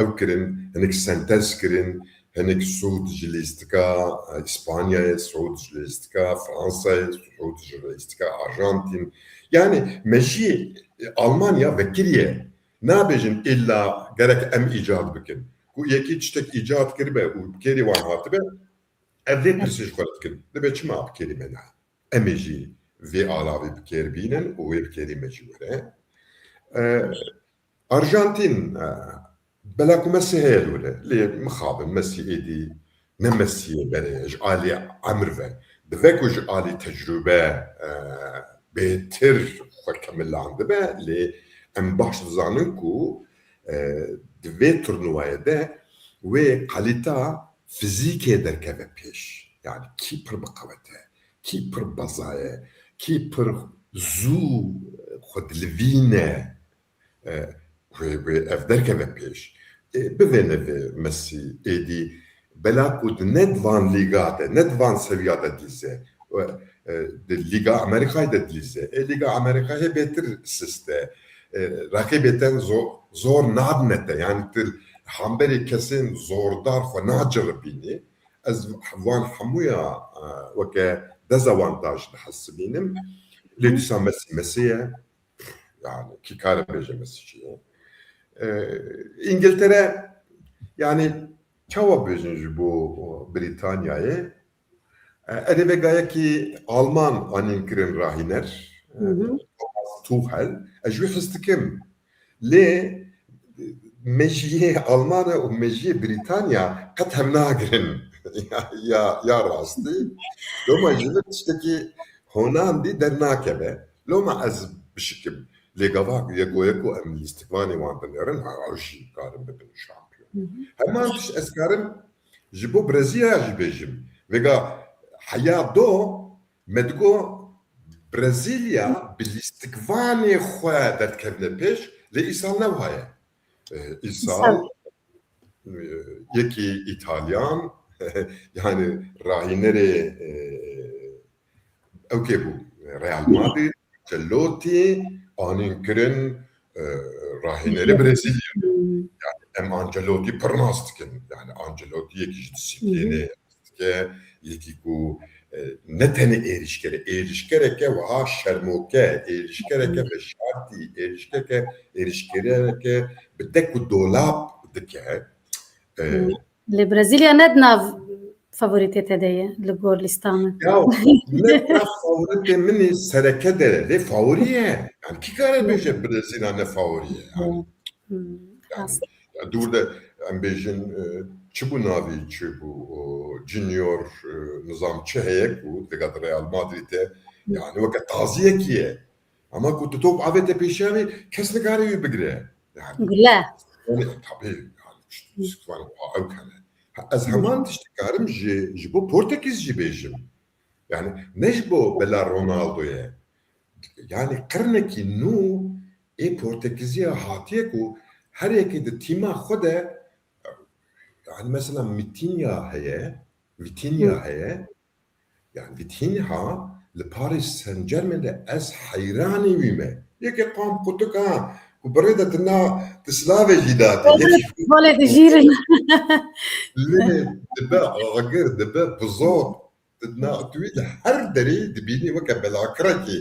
e, ew kirin, hinek sentez kirin, hinek sûd ji lîstika, e, Îspanyayê, sûd ji lîstika Fransayê, sûd ji lîstika Arjantin. Yani, me jî, e, Almanya vekiriye. Nabêjin îlla gerek em îcad bikin. Ku yekî tiştek îcad kiribe û bi kêrî wan hatibe, ev vê pirsê ji xwe re dikin. Dibe çima bi kêrî me nayê? Em ê jî vê alavî bi kêr bînin û wê bi kêrî me jî were. E, Arjantin, e, bela ku Messi heye li wir e. Lê mixabin, Messi êdî ne Messiyê berê ye, ji alî emir ve. Dibe ku ji alî tecrûbe, e, bêtir xwe kemilandibe, lê em baş dizanin ku, e, di vê turnuvayê de wê kalîta fizîkê derkeve pêş. Yani kî pir biqewet e, kî pir beza ye, kî pir zû xwe dilivîne. E, wê, wê ev derkeve pêş. E, bivêne vê Mesî êdî bela ku di ne di van lîga de, ne di van seviya de dilîze. E, e, di Lîga Amerîkayê de dilîze. E, Lîga Amerîkayê bêtir sist e. E, reqîbê te zo-, zor nadine te. Yani tu hemberî kesên zordar xwe naciribînî. Ez van hemûya, e, weke dezawantaj dihesibînim. Lê dîsa Mesî Mesî ye. Yani, kî kare bêje Mesî çi ye? E, Îngiltere, yani, çawa bêjin ji bo Brîtanyayê? E, erê vegayekî Alman anîn kirin rahîner, e, Thomas Tuchel. Ez ji wî hez dikim. Lê mejiyê Almanya û mejiyê Brîtanya qet hev nagirin. Ya, ya, ya rastî. Loma ji vir tiştekî honandî dernakeve. Loma ez bişikim. Lê gava yeko yeko em lîstikvanê wan binêrin, ha, ew jî karin bibin şampiyon. Heman tişt ez karim ji bo Brezîlya jî bêjim. Vêga heya do me digo Brezîlya bi lîstikvanê xwe derdikevine pêş, lê îsal ne wiha ye. E, îsal, e, yekî Îtalyan, yani rahînerê, e, ew kê bû, Real Madrid, Ancelotti, anîn kirin, e, rahînerê Brezîlya. Yani em Ancelotti pir nas dikin. Yani Ancelotti yekî ji disiplînê dike, yekî ku, e, ne tenê êrîşker e, êrîşkereke wiha şermoke, êrîşkereke veşartî, êrîşkereke, êrîşkereke bi dek û dolab dike. E, Lê Brezîlya ne di nav favorîtê te de ye li gor lîsta min. Ya ne nav favorîtê min ê sereke de, lê favorî ye. Yani kî kare bêje Brezîlya ne favorî ye? Yani, Hmm, yani, rast. Ya dûr de em bêjin, e, çi bû navî çi bû, o, Junior, e, nizam çi heye ku diga di Real Madrid e, yani weke taziyekî ye. Ama ku tu top avête pêşiya wî, kes nikare wî bigire. Yani, Gule. yani, tabii, yani, işte, yani, ew kene. Ha, ez heman tişt dikarim ji, ji bo Portekiz jî bêjim. Yani, ne ji bo bela Ronaldo ye. Yani, qirnekî nû ê Portekiziya hatiye ku her yekê di tîma xwe de, yani, mesela Vitinha heye, Vitinha heye, yani, Vitinha li Paris Saint-Germain de ez heyranê wî me. Yekê qam qutuk ha, ku birê de dina di silavê jî date. Yekî Volê dijîrin. Lê dibe agir, dibe bizot. Dina tu wî li her derê dibînî weke belakirekî.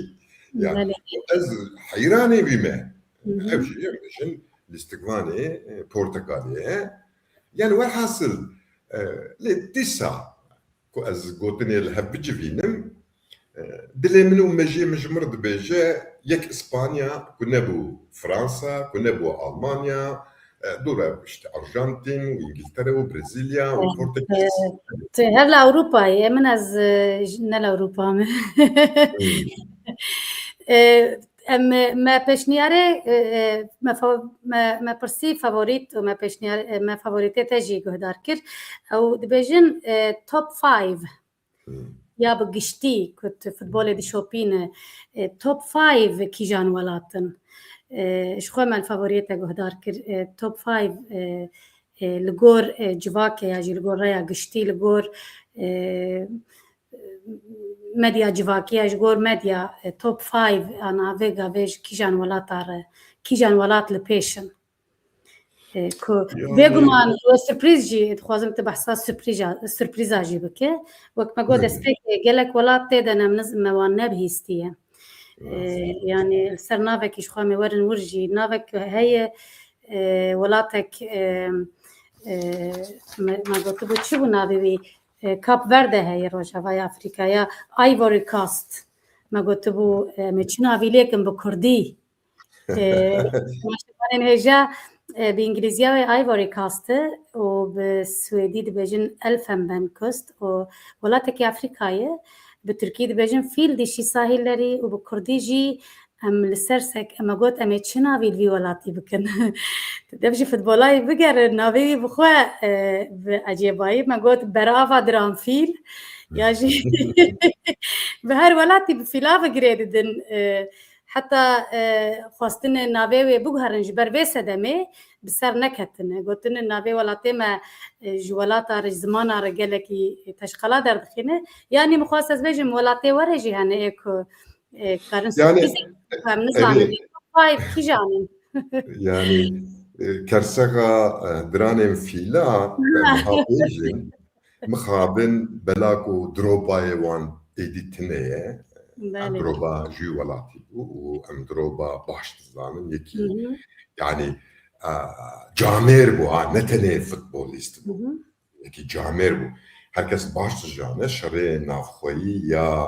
Yani, Belê. Ez heyranê wî me. Hı hı. Ev jî em bêjin lîstikvanê, e, portekalê ye. Yani, werhasil, e, lê dîsa ku ez gotinê li hev bicivînim, e, dilê min û mejiyê min ji min re dibêje, yek Îspanya, ku nebû Fransa, ku nebû Almanya, e, dûre işte Arjantin û Îngiltere û Brezîlya û Evet, Portekiz. Tu her li Ewropayê, min ez, e, j-, ne li Ewropa me. Hmm. E, em, me pêşniyarê, e, e, me fa-, me, me pirsî favorît û me pêşniyar, e, me favorîtê te jî guhdar kir. Ew dibêjin, e, top five. Hmm. Ya bi giştî ku tu futbolê dişopîne, e, top five kîjan welat in? E, ji xwe me li favoriyê te guhdar kir. E, top five, e, e, li gor, e, civakê ya jî li gor rêya giştî, li gor, e, medya civakî ya ji gor medya, e, top five ana vê gavê ji kîjan welata re, kîjan welat li pêş in? E, ku Yani bêguman we surprîz jî dixwazim tu behsa surprîza, surprîza jî bike. Wek me got Hı. destpêkê gelek welat tê de ne, min niz-, me wan nebihîstiye. E, Rast. Yani li ser navekî ji xwe me werin wir jî navek heye, e, welatek, e, e, me, me gotibû çi bû navê wî? E, Kap Verde heye Rojavaya Afrîkaya, Ivory Coast. Me gotibû, e, me çi navî lêkin bi kurdî? E, Maşevanên hêja, e, bi îngilîziya wê Ivory Coast e û bi swêdî dibêjin Elfenbenstkust û welatekî Afrîkayê, bi tirkî dibêjin Fîl Dişî Sahillerî û bi kurdî jî em li ser sek, em got em ê çi navî li vî welatî bikin? Tu dev ji futbolayê bigere, navê wî bi xwe, e, bi ecêbayî me got Berava Diranfîl ya jî bi her welatî bi fîla ve girê didin. E, heta, e, xwestine navê wê biguherin ji ber vê sedemê bi ser neketine. Gotine navê welatê me, e, ji welata re, ji zimana re gelekî teşqela derdixîne. Yanî min xwest ez bêjim welatê we re jî hene ê ku, e, karin Yani, surprîz em nizanin. Evet. Top five kîjan in? Yani, e, kersexa, e, diranên fîla, e, niha bêjin, mixabin bela ku Drobayê wan êdî tune ye. Em Belê. Droba ji wî welatî bû û em Droba baş dizanin. Yekî, Hı hı. Yani, e, camêr bû ha, ne tenê futbolîst Hı bû. hı. Yekî camêr bû. Herkes baş dizane, şerê navxweyî ya,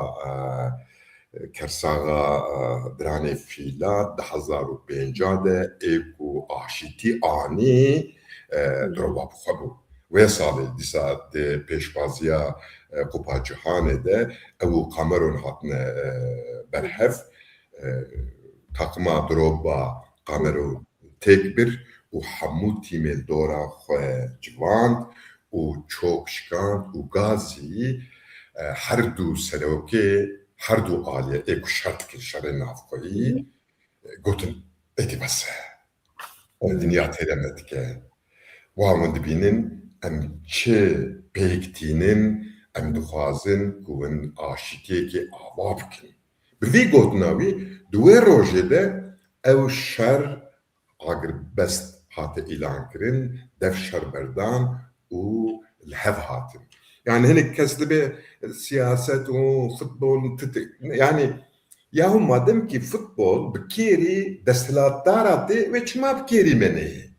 e, kersaxa, e, diranê fîla di hezar û pênca de ê ku aşîtî anî, e, Hı. Droba bi xwe bû. Wê salê dîsa di pêşbaziya, e, Kupa Cîhanê de ew û Cameroon hatine, e, berhev. E, Takima Drogba Cameroon têk bir û hemû tîmên dora xwe civand û çok şikand û gazî, e, her du serokê, her du aliyê ê ku şer dikin şerê navxweyî, e, gotin, êdî bes e. Dinya têle me dike. Wan hûn dibînin, em çi pêk tînin, em dixwazin ku hûn aşîtiyekê ava bikin. Bi vî gotina wî, di wê rojê de ew şer agirbest hate îlankirin, dev şer berdan û li hev hatin. Yani hinek kes dibe siyaset û futbol titi. Yani yahu madem ki futbol bi kêrî desthilatdara tê, wê çima bi kêrî me neyê?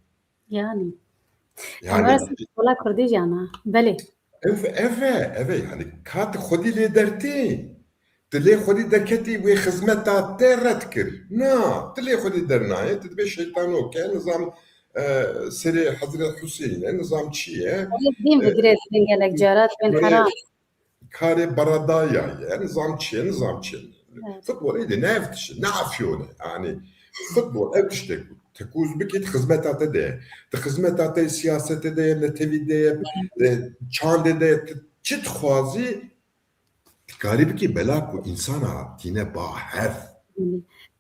Yani. Yani Wala Kurdî jana. Belê. Ev, ev e, ev e, yani ka tu xwedî lê dertî, tu lê xwedî derketî wê xizmeta te red kir. Na, tu lê xwedî dernayê, tu dibê şeytano ke, nizam, e, serê Hezret Huseyne, nizam çi ye? Din bigirê din gelek carat bên Karê, heram. karê baradaya ye, nizam çi ye, nizam çi ye. Evet. Futbol êdî ne ev tişt, ne afyone. Yani futbol ev tiştek bu. Tekuz bikit xizmeta te de. Te xizmeta te siyasete de, netewî de, e, çandê de, te çi dixwazî, dikarî bikî bela ku însana tîne ba hev.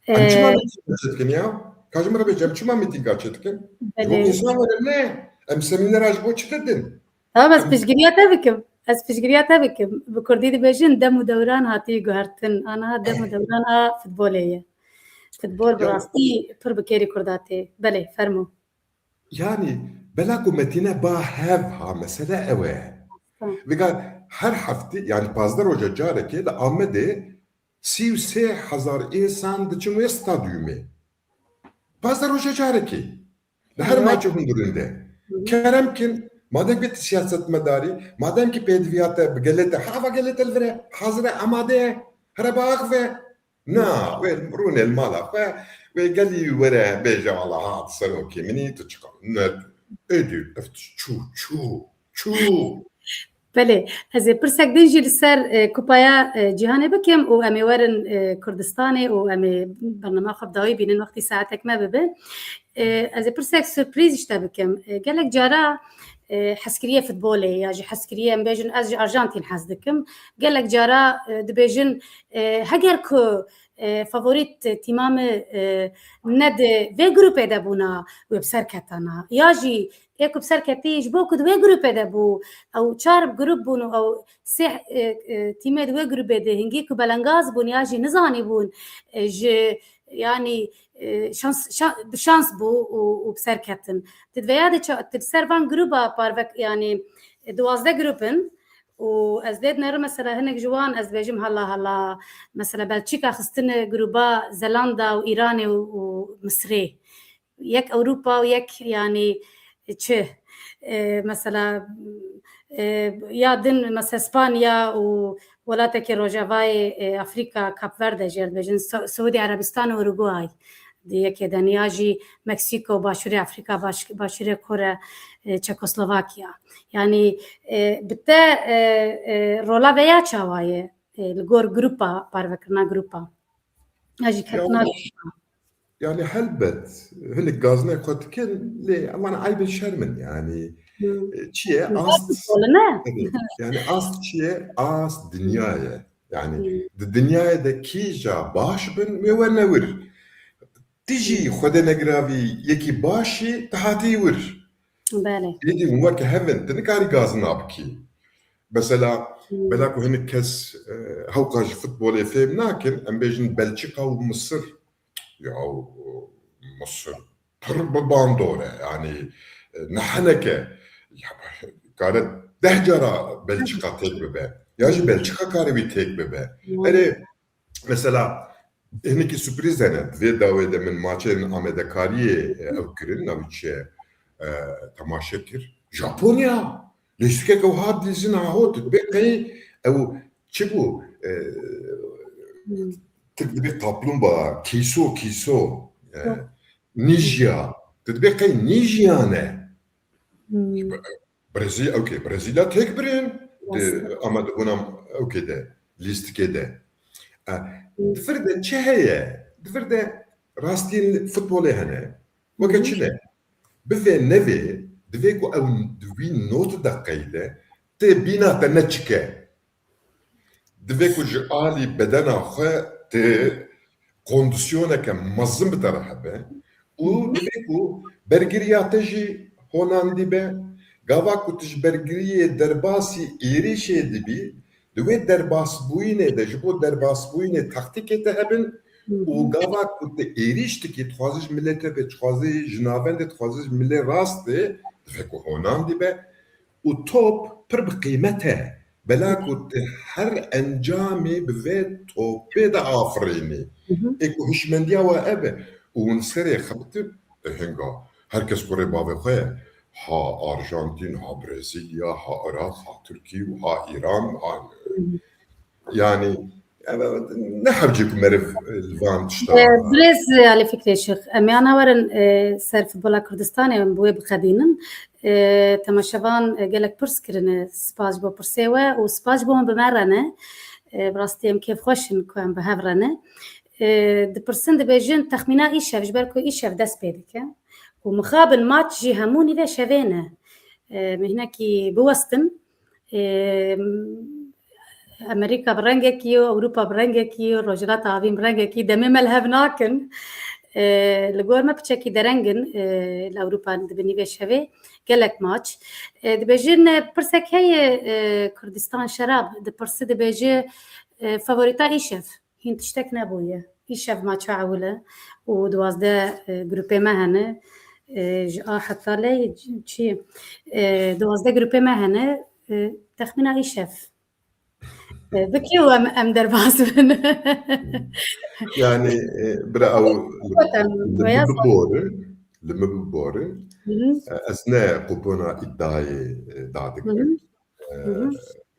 Em çima Ee, mîtînga çêdikin ya? Ka ji min re bêje, em çima mîtînga çêdikin? Ji bo Belê. Însan were ne? Em semînera ji bo çi didin? Tamam, ez piştgiriya te bikim. Ez piştgiriya te bikim. Bi kurdî dibêjin dem û dewran hatî guhertin. Aniha dem û dewran a futbolê ye. Futbol bi Ya- rastî pir bi kêrî kurda tê. Belê, fermo. Yani bela ku me tîne ba hev ha, mesele ew e. Tamam. Vêga her heftî, yani pazdeh roja carekê li Amedê sî û sê hezar însan diçin wê stadyumê. Pazdeh roja carekê. Li her Evet. maçê hundirinde. Kerem kin, madem ki tu siyasetmedarî, madem ki pêdiviya te bi gelê te, hava gelê te li vir e, hazir e, amade ye, here biaxive. Na, wê rûnê li mala xwe, wê gelî were bêje, "Wala hat serokê min î, tu çiqa." Ne, êdî, ev çû, çû, çû. Belê, ez ê pirsek din jî li ser, e, Kupaya, e, Cîhanê bikim û em ê werin, e, Kurdistanê û em ê bernama xwe bi dawî bînin wextî saetek me bibe. E, ez ê pirsek surprîz ji te bikim. E, gelek cara, e, hezkiriyê futbolê ya jî hezkiriyê, em bêjin, ez ji Arjantin hez dikim. Gelek cara, e, dibêjin, e, heger ku, e, favorît tîma me, e, ne di vê grûpê de bûna, wê bi ser ketana. Ya jî ê ku bi ser ketî ji bo ku di wê grûpê de bû, ew çar grûp bûn û ew sê, e, e, tîmê di wê grûpê de hingî ku belengaz bûn ya jî nizanî bûn, e, ji, yanî, e, şans, şa-, bi şans bû û, û bi ser ketin. Di vêya de ça-, di ser van grûpa parvek, yanî, e, duwazdeh grûp in û ez lê dinerim mesela hinek ji wan ez bêjim hala hala, mesela Belçîka xistine grûpa Zelanda û Îranê û, û Misrê. Yek Ewropa û yek, yanî, çi, e, mesela, e, ya din, mesela Spanya û welatekî Rojavayê, e, Afrîka, Kap Verde jê re dibêjin, Sa-, Siûdî Erebistan û Uruguay di yekê de, ya jî Meksîko, Başûrê Afrîka, Baş-, Başûrê Kore, e, Çekoslovakya. Yanî, e, bi te, e, e, rola vêya çawa ye, e, li gor grûpa, parvekirina grûpa? Ya jî ketina grûpa. Yani helbet, hinek gazine xwe dikin, lê ewan eybin şermin yani. Hmm. E, çi ye? Güzel Ast, futbolu ne? Tabii. Yani ast çi ye? Ast dinya ye. Yani Hmm. di dinyayê de kîja baş bin wê werne wir. Tijî xwede negiravî yekî baş jî tu hatî wir. Belê. Êdî hûn weke hev in, tu nikarî gazina bikî. Mesela, Hmm. bela ku hinek kes, e, hewqa ji futbolê fêm nakin, em bêjin Belçika û Misir. Ya, Misir pir bi bandor e, yani, e, ne hineke. Ya, kare deh cara Belçika têk bibe. Ya jî Belçika kare wî têk bibe. Hmm. Erê, mesela, hinekî surprîz hene. Di vê dawê de min maçên amadekariyê, e, ew kirin, navî çi ye, e, temaşe kir. Japonya. Lîstikeke wiha dizin aho, tu dibê qey ew çi bû? E, Hmm. tu dibê kaplumbağa, kîso, kîso. E, Yok. Nîjya. Tu dibê qey nîjya ne? Hmm. Brezîl, okey, Brezîlya têk birin. Di Rast. amadebûna okey de, lîstikê de. E, Hmm. Di vir de çi heye? Di vir de rastiyên futbolê hene. Weke Hı hı. çi ne? Bivê nevê, divê ku ew di wî not de qeyde, tê bîna te neçike. Divê ku ji alî bedena xwe tê kondisyoneke mezin bi te re hebe û divê ku bergiriya te jî honandî be. Gava ku tu ji bergiriyê derbasî êrîşê dibî, di wê derbasbûyînê de ji bo derbasbûyînê taktîkê te hebin û gava ku tu êrîş dikî, dixwazî ji milê te bê, dixwazî ji navendê, dixwazî ji milê rastê, divê ku honandî be û top pir bi qîmet e. Bela ku tu her encamê bi vê topê de afirînî. Ê ku hişmendiya we ev e. Û hûn serê xebitî hinga. Her kes kurê bavê xwe ye. Ha Arjantin, ha Brezîlya, ha Iraq, ha Tirkî û ha Îran, ha, yanî, ev, ne hewcê ku meriv li van tişta. E, birêz, e, Alî Fikrê Şix, em yana werin, e, ser futbola Kurdistanê, em bi wê bixebînin. E, temaşevan, e, gelek pirs kirine, spas ji bo pirsê we û spas ji bo hûn bi me re ne. E, bi rastî em kêfxweş in ku em bi hev re ne. E, dipirsin, dibêjin, texmîna îşev, ji ber ku îşev dest pê dike. Û mixabin maç jî hemû nîvê şevê ne. E, em hinekî biwestin. Ê, Amerîka bi rengekî yo, Ewropa bi rengekî yo, Rojhilata Havîn bi rengekî, demê me li hev nakin. Ê, li gor me piçekî dereng in, ê, li Ewropa di binî vê şevê gelek maç. Ê, dibêjin, e, pirsek heye, e, Kurdistan Şerab, dipirsî dibêje, e, favorîta îşev. Hîn tiştek nebûye. Îşev maça ewil e û duwazdeh, e, grûpê me hene. E, ji A heta lê çi? E, duwazdeh grûpê me hene. E, texmîna îşev. E, bi kê û em, em derbas bin? Yanî, e, bira ew li, Zaten li min bibore, li min bibore. Hı hı. E, ez ne kupona îddiayê, e, dadigirim. Hı hı. E, Hı hı.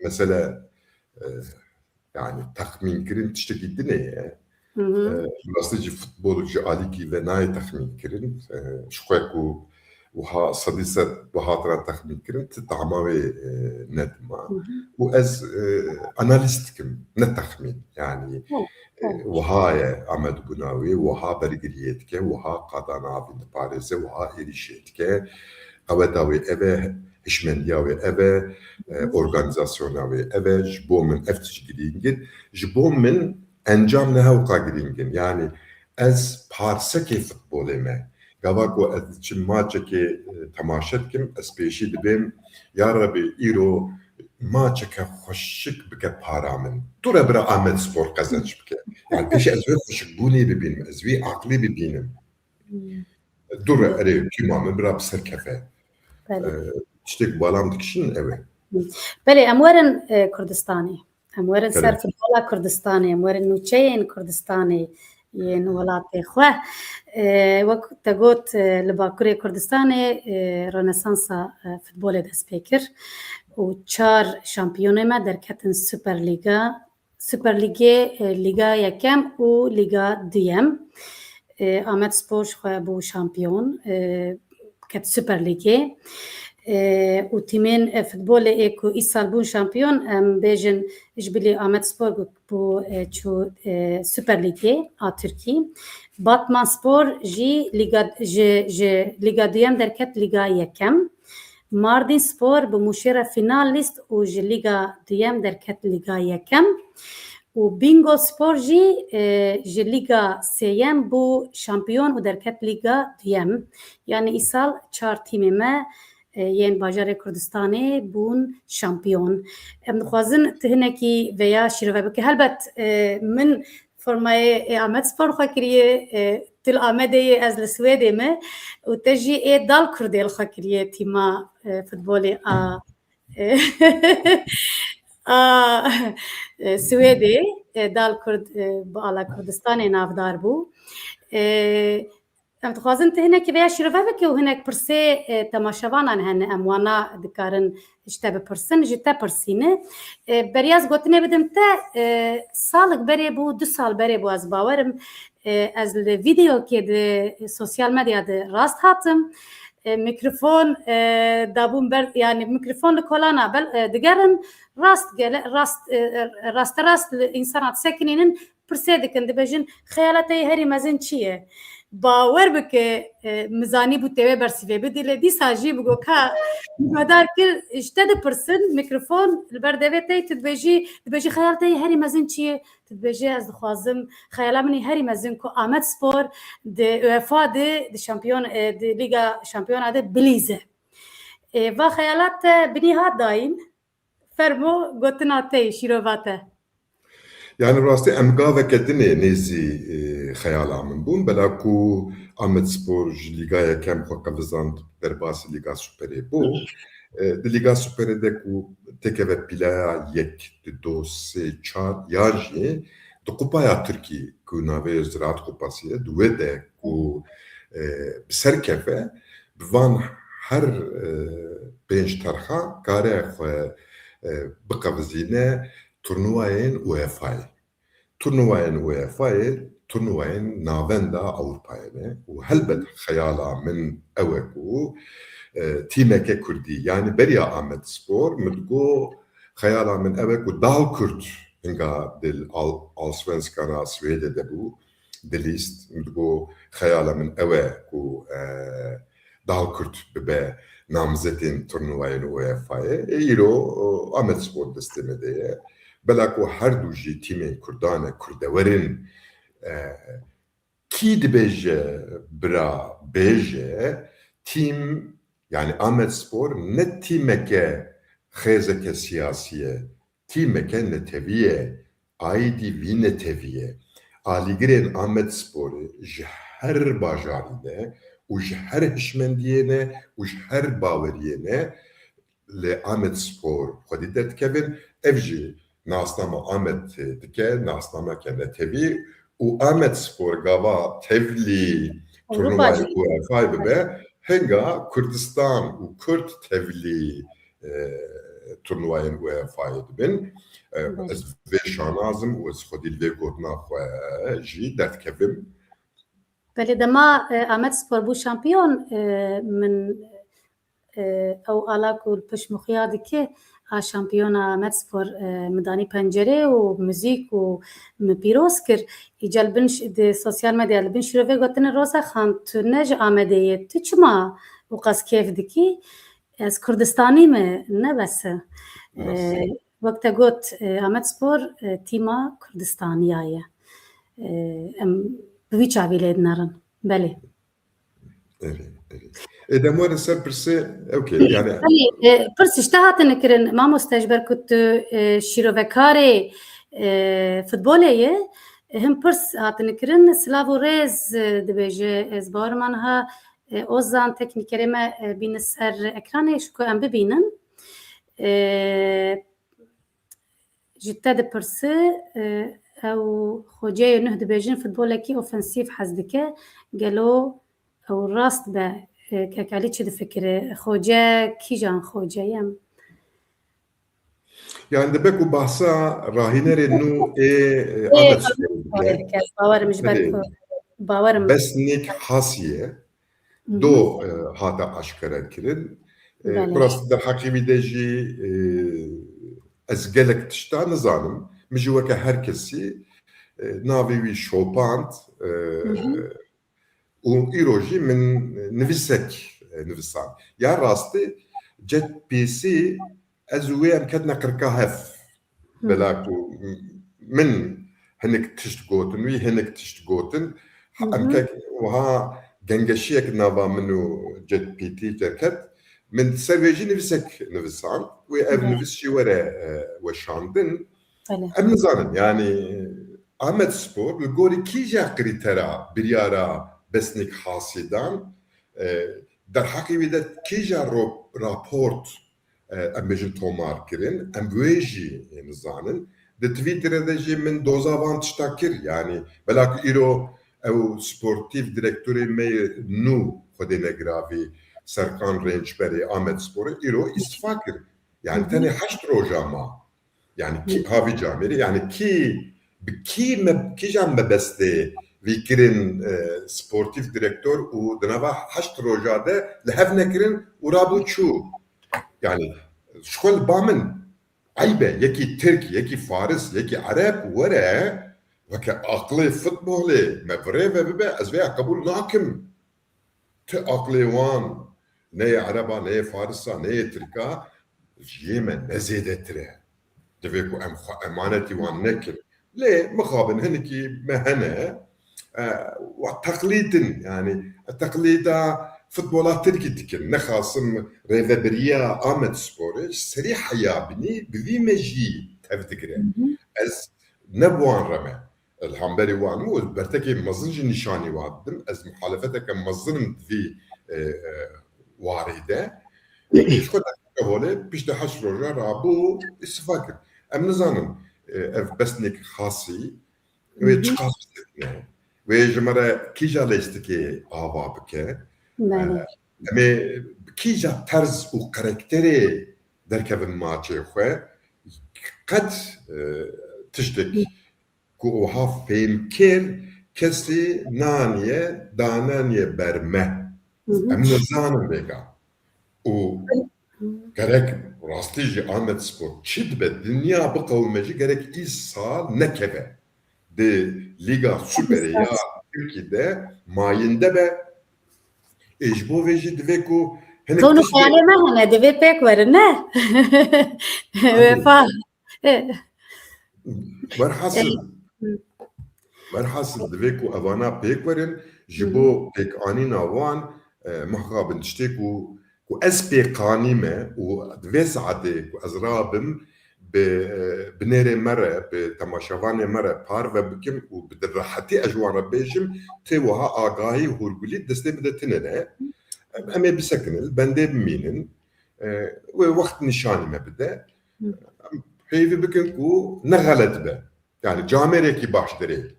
Mesele, e, yanî texmînkirin tiştekî dinê ye. Hı hı. E, rastî jî futbol ji alîkî ve nayê texmînkirin. E, ji xwe ku wiha sedî sed bi hatina texmînkirin, ti tahma wê, e, nedima. Hı hı. Û ez, e, analîz dikim, ne texmîn. Yanî, Evet, e, evet. Wiha ye amedbûna wê, wiha bergiriyê dike, wiha qadana avî diparêze, wiha êrîşê dike. Qeweta wê ev e, hişmendiya wê ev e, e, organîzasyona wê ev e, ji bo min ev tişt girîng in. Ji bo min encam ne hewqa girîng in. Yanî ez parsekê futbolê me. Gava ku ez diçim maçekê, e, temaşe dikim, ez pêşî dibêm, ya Rebî, îro maçeke xweşik bike para min. Tu re bira Amedspor qezenc bike. Yanî pêşî ez wê xweşikbûnê bibînim, ez wê aqlê bibînim. Hmm. Dû re, erê, tîma min bira bi ser kefe. Belê. E, tiştê ku bala min dikişînin ew e. Belê, em werin, e, Kurdistanê. Em werin ser Belê. Futbola Kurdistanê, em werin nûçeyên Kurdistanê yên welatê xwe. E, wek te got, e, li Bakurê Kurdistanê, e, renesansa, e, futbolê dest pê kir û çar şampiyonê me derketin Super Lîga. Super Lîgê, e, Lîga Yekem û Lîga Duyem. E, Amedspor ji xwe bû şampiyon, e, ket Super Lîgê. E, û tîmên, e, futbolê ê ku îsal bûn şampiyon, em bêjin ji bilî Amedspor bû, e, çû, e, Super Lîgê a Tirkî. Batmanspor jî Lîga, ji, ji Lîga Duyem derket Lîga Yekem. Mardînspor bi Mûşê re final lîst û ji Lîga Duyem derket Lîga Yekem. Û Bingolspor jî, e, ji Lîga Sêyem bû şampiyon û derket Lîga Duyem. Yanî îsal çar tîmê me, e, yên bajarê Kurdistanê bûn şampiyon. Em dixwazin tu hinekî vêya şîrove bike. Helbet, e, min formayê, e, Amedspor xwe kiriye, e, tu li Amedê yê, ez li Swêdê me û te jî ê Dal Kurdê li xwe kiriye tîma, e, futbolê a, e, a, e, Swêdê, e, Dal Kurd, e, bi ala Kurdistanê navdar bû. E, Em dixwazin tu hinekî vêya şîrove bike û hinek pirsê, e, temaşevanan hene, em wana dikarin ji te bipirsin, ji te pirsîne. E, beriya ez gotinê bidim te, e, salik berê bû, du sal berê bû, ez bawerim, e, ez li vîdeokê di sosyal medya de rast hatim. E, mikrofon, e, dabûn ber, yanî mikrofon li kolana bel, e, digerin, rast gele, rast, e, e, rasterast li însana disekinînin, pirsê dikin, dibêjin, "Xeyala te yê herî mezin çi ye?" Bawer bike, e, min zanîbû tê wê bersîvê bidî, lê dîsa jî bi goka guhdar kir, ji te dipirsin, mikrofon li ber devê te ye, tu dibêjî, dibêjî, "Xeyala te yê herî mezin çi ye?" Tu dibêjî, "Ez dixwazim, xeyala min yê herî mezin ku Amedspor di UEFA de, di şampiyon, e, di Lîga Şampiyona de bilîze." E, va xeyala te binî hat dayîn. Fermo, gotina te, şîrova te. Yani rastî em gaveke dinê nêzî, e, xeyala min bûn. Bela ku Amedspor ji Lîga Yekem xwe qevizand, derbasî Lîga Superê bû. E, di Lîga Superê de ku têkeve pîleya yek, di do, sê, çar yan jî di Kupaya Tirkî ku navê Ziraat Kupası ye, di wê de ku, e, bi ser keve, bi van her, e, pênc terxa kare xwe, e, biqevizîne turnuvayên UEFA'yê. Turnuvayên UEFA'yê turnuvayên navenda Ewropayê ne û helbet xeyala min ew e ku, e, tîmeke kurdî, yanî beriya Amedspor, min digot xeyala min ew e ku Dalkurd hinga di Al-, Allsvenskana Swêdê de bû, dilîst, min digot xeyala min ew e ku, e, Dalkurd bibe namzetên turnuvayên UEFA'yê. Ê, îro, o, Amedspor destê me de ye. Bela ku her du jî tîmên kurdan e, kurdewer in. E, kî dibêje bira bêje, tîm, yanî Amedspor ne tîmeke xêzeke siyasî ye, tîmeke netewî ye, aîdî vî netewî ye. Alîgirên Amedsporê ji her bajarî ne û ji her hişmendiyê ne û ji her baweriyê ne li Amedspor xwedî derdikevin. Ev jî nasnama Amed dike, nasnameke netewî û Amedspor gava tevlî Ewropa turnuvayê jî. UEFA'yê bibe, hinga Kurdistan û Kurd tevlî, e, turnuvayên UEFA'yê dibin. E, Belê. Ez vê şanaz im û ez xwedî li vê gotina xwe jî derdikevim. Belê, dema, e, Amedspor bû şampiyon, e, min, e, ew ala ku li pişt min xuya dike, a şampiyona Amedspor, e, min danî pencerê û muzîk û min pîroz kir. Îca li bin ş-, di sosyal medya li bin şîrovê gotine, Roza Xan, tu ne ji Amedê yê, tu çima û qas kêf dikî? Ez Kurdistanî me, ne bes e. Rast. E, wek te got, e, Amedspor, e, tîma Kurdistaniya ye. E, em bi vî çavî lê dinerin. Belê. Erê, erê. Ê, dem werin ser pirsê, okey, yani Belê, e, pirs ji te hatine kirin, mamoste, ji ber ku tu, e, şîrovekarê, e, futbolê ye, e, him pirs hatine kirin, silav û rêz, e, dibêje, ez bawer im niha, e, Ozan teknîkerê me, e, bîne ser ekranê, ji ku em bibînin. E, Ji te dipirse, e, ew Xoceyê nuh dibêjin, futbolekî ofensîf hez dike. Gelo ew rast be? E, Kekalî çi difikire? Xoce kîjan Xoce ye? Yani dibe ku bahsa rahînerê nû ê, e, Ê, Amedsporê dike. Dike. Bawerim ji ber Belê. ku, bawerim. Besnik Hasiye. Hı hı. Do, e, hate aşkere kirin. E, Belê. Biraz derheqê wî de jî, e, ez gelek tişta nizanim. Min jî weke her kesî, e, navê wî şopand, e, Hı hı. û îro jî min nivîsek, e, nivisan. Ya rastî, Jet P C, ez û wê em ketine qirka hev. Hı. Bela ku min hinek tişt gotin, wî hinek tişt gotin. Hı hı. Em kek wiha gengeşiyek nava min û Jet P C derket. Min ser wê jî nivîsek nivisan. Wê ev Hı. nivîs jî were, e, weşandin. Belê. Em nizanin, yani, Amedspor li gorî kîja krîtera biryara Besnik Hasidan, e, derheqê wî de kîja ro-, raport, e, em bêjin tomar kirin, em wê jî nizanin. Di Twitterê de jî min doza van tişta kir, yani, bela ku îro ew sportîf direktorê me yê nû Xwedê negiravî Serkan Rênçberê Amedsporê îro îstifa kir. Yani, Hı hı. tenê heşt roja ma. Yani kî, Hı. havî camêrê, yani kî, bi kî me, kîjan mebestê vî kirin, e, sportîf direktor û di nava heşt roja de li hev nekirin û rabû çû. Yani, ji xwe li ba min eyb e, yekî Tirk, yekî Faris, yekî Ereb were, weke aqilê futbolê me bi rê ve bibe, ez vêya qebûl nakim. Ti aqilê wan, ne yê Ereba, ne yê Farisa, ne yê Tirka, ji yê me ne zêdetir e. Divê ku em xwe emanetî wan nekin. Lê mixabin hinekî me hene, e, wa teqlîd in, yani teqlîda futbola Tirkî dikin. Nexasim rêvebiriya Amedsporê ji serî heya binî bi vî me jî tev digire. Hı hı. Ez ne bi wan re me. Li hemberî wan û bertekê mezin jî nîşanî wan didim. Ez muhalefeteke mezin im di vî, e, e, warî de. Ji xwe de Holê piştî heşt roja rabû îstifa kir. Em nizanin, e, ev pesnêk xasî, wê çiqas bisekine? Wê ji me re kîja lêstikê ava bike? Belê. E, em ê bi kîja terz û karakterê derkevin maçê xwe? Qet, e, tiştek ku wiha fêm kir, kesî naniye, dananiye ber me. Em nizanin vêga. Û gerek rastî jî Amedspor çi dibe, dinya biqewime jî gerek îsal nekeve. Di Lîga Superê ya Tirkî de mayînde be. Ê, ji bo vê jî divê ku hinek Ton û tiştê xeyalê me hene, divê pêk werin, ne? Wefa. E. Werhasil, Hı. werhasil divê ku evana pêk werin, ji Hı. bo pêkanîna wan, e, mixabin tiştê ku, ku ez pêkanîme û di vê saetê ku ez rabim, bi, e, binêrê me re, bi temaşevanê me re parve bikim û bi rehetî ez ji wan re bêjim, tê wiha agahî hûrgulî destê min de tune ne. Em, em ê bisekinin, li bendê bimînin. E, wê wext nîşanî me bide. Hı. Em pêvî bikin ku ne xelet be. Yani camêrekî baş derê.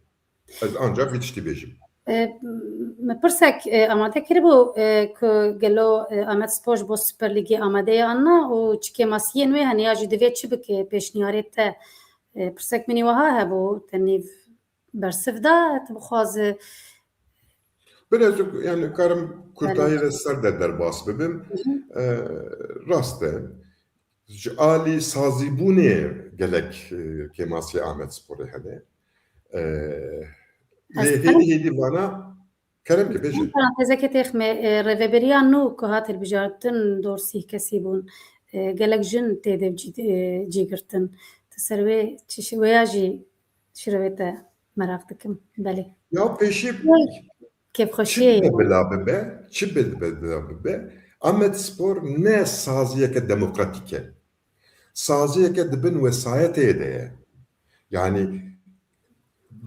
Ez ancak vî tiştî bêjim. E, me pirsek, e, amade kiribû, e, ku gelo, e, Amedspor ji bo Super Lîgê amade ye an na û çi kêmasiyên wê hene ya jî divê çi bike pêşniyarê te? E, pirsek min ê wiha hebû, te nîv bersiv da, tu bixwaze. Biraz, yani, karim kurtayî Belê. ve ser de derbas bibim. Hı hı. E, rast e. Ji alî sazîbûnê gelek, e, kêmasiyê Amedsporê hene. E, Ez lê hêdî hêdî vana kerem ke bêje. Parantezeke têxme, e, rêveberiya nû ku hat hilbijartin dor sîh kesî bûn. E, gelek jin tê de cî, e, cî girtin. Tu ser wê çi şi-, wêya jî şirove te meraq dikim. Belê. Ya pêşî Kêfxweşiyê çi ye. Bila bibe, çi bila bibe, Amedspor ne saziyeke demokratîk e. Saziyeke di bin wesayetê de ye. Yani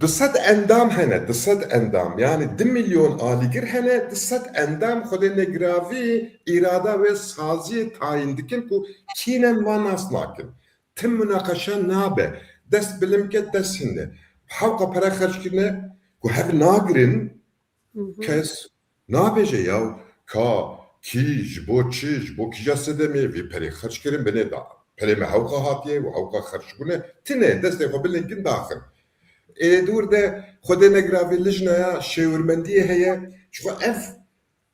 du sed endam hene, du sed endam. Yani du milyon alîgir hene, du sed endam xwedê negiravî îrada wê saziyê tayîn dikin ku kî ne, wan nas nakin. Tim munaqeşe nabe. Dest bilind ke dest hinde. Hewqa pere xerc kirine ku hev nagirin, Hı hı. kes nabêje ya ka kî, ji bo çi, ji bo kîja sedemê vê perê xerc kirin binê da. Perê me hewqa hatiye û hewqa xerc bûne. Tine destê xwe bilingin daxin. Ê dûr de xwedê negiravê lijneya şêwirmendiyê heye. Çiqo ev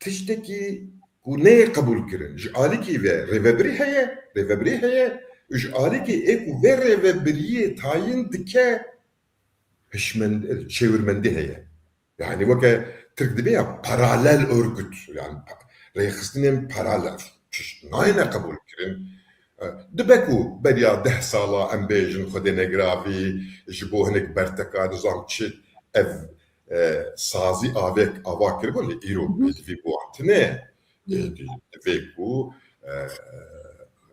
tiştekî ku neyê qebûlkirin. Ji alîkî ve rêvebirî heye, rêvebirî heye, ji alîkî ê ku vê rêvebiriyê tayîn dike, hişmend-, çêwirmendî heye. Yani weke Tirk dibe ya paralel örgüt, yani pa-, rêxistinên paralel, tişt nayêne qebûlkirin. E, dibe ku beriya deh sala em bêjin xwedê negiravî ji bo hinek berteka nizam çi ev e, sazî avêk ava kiribû, lê îro Hı hı. pêdivî bi wan tune. Hı. E, di-, divê ku, e,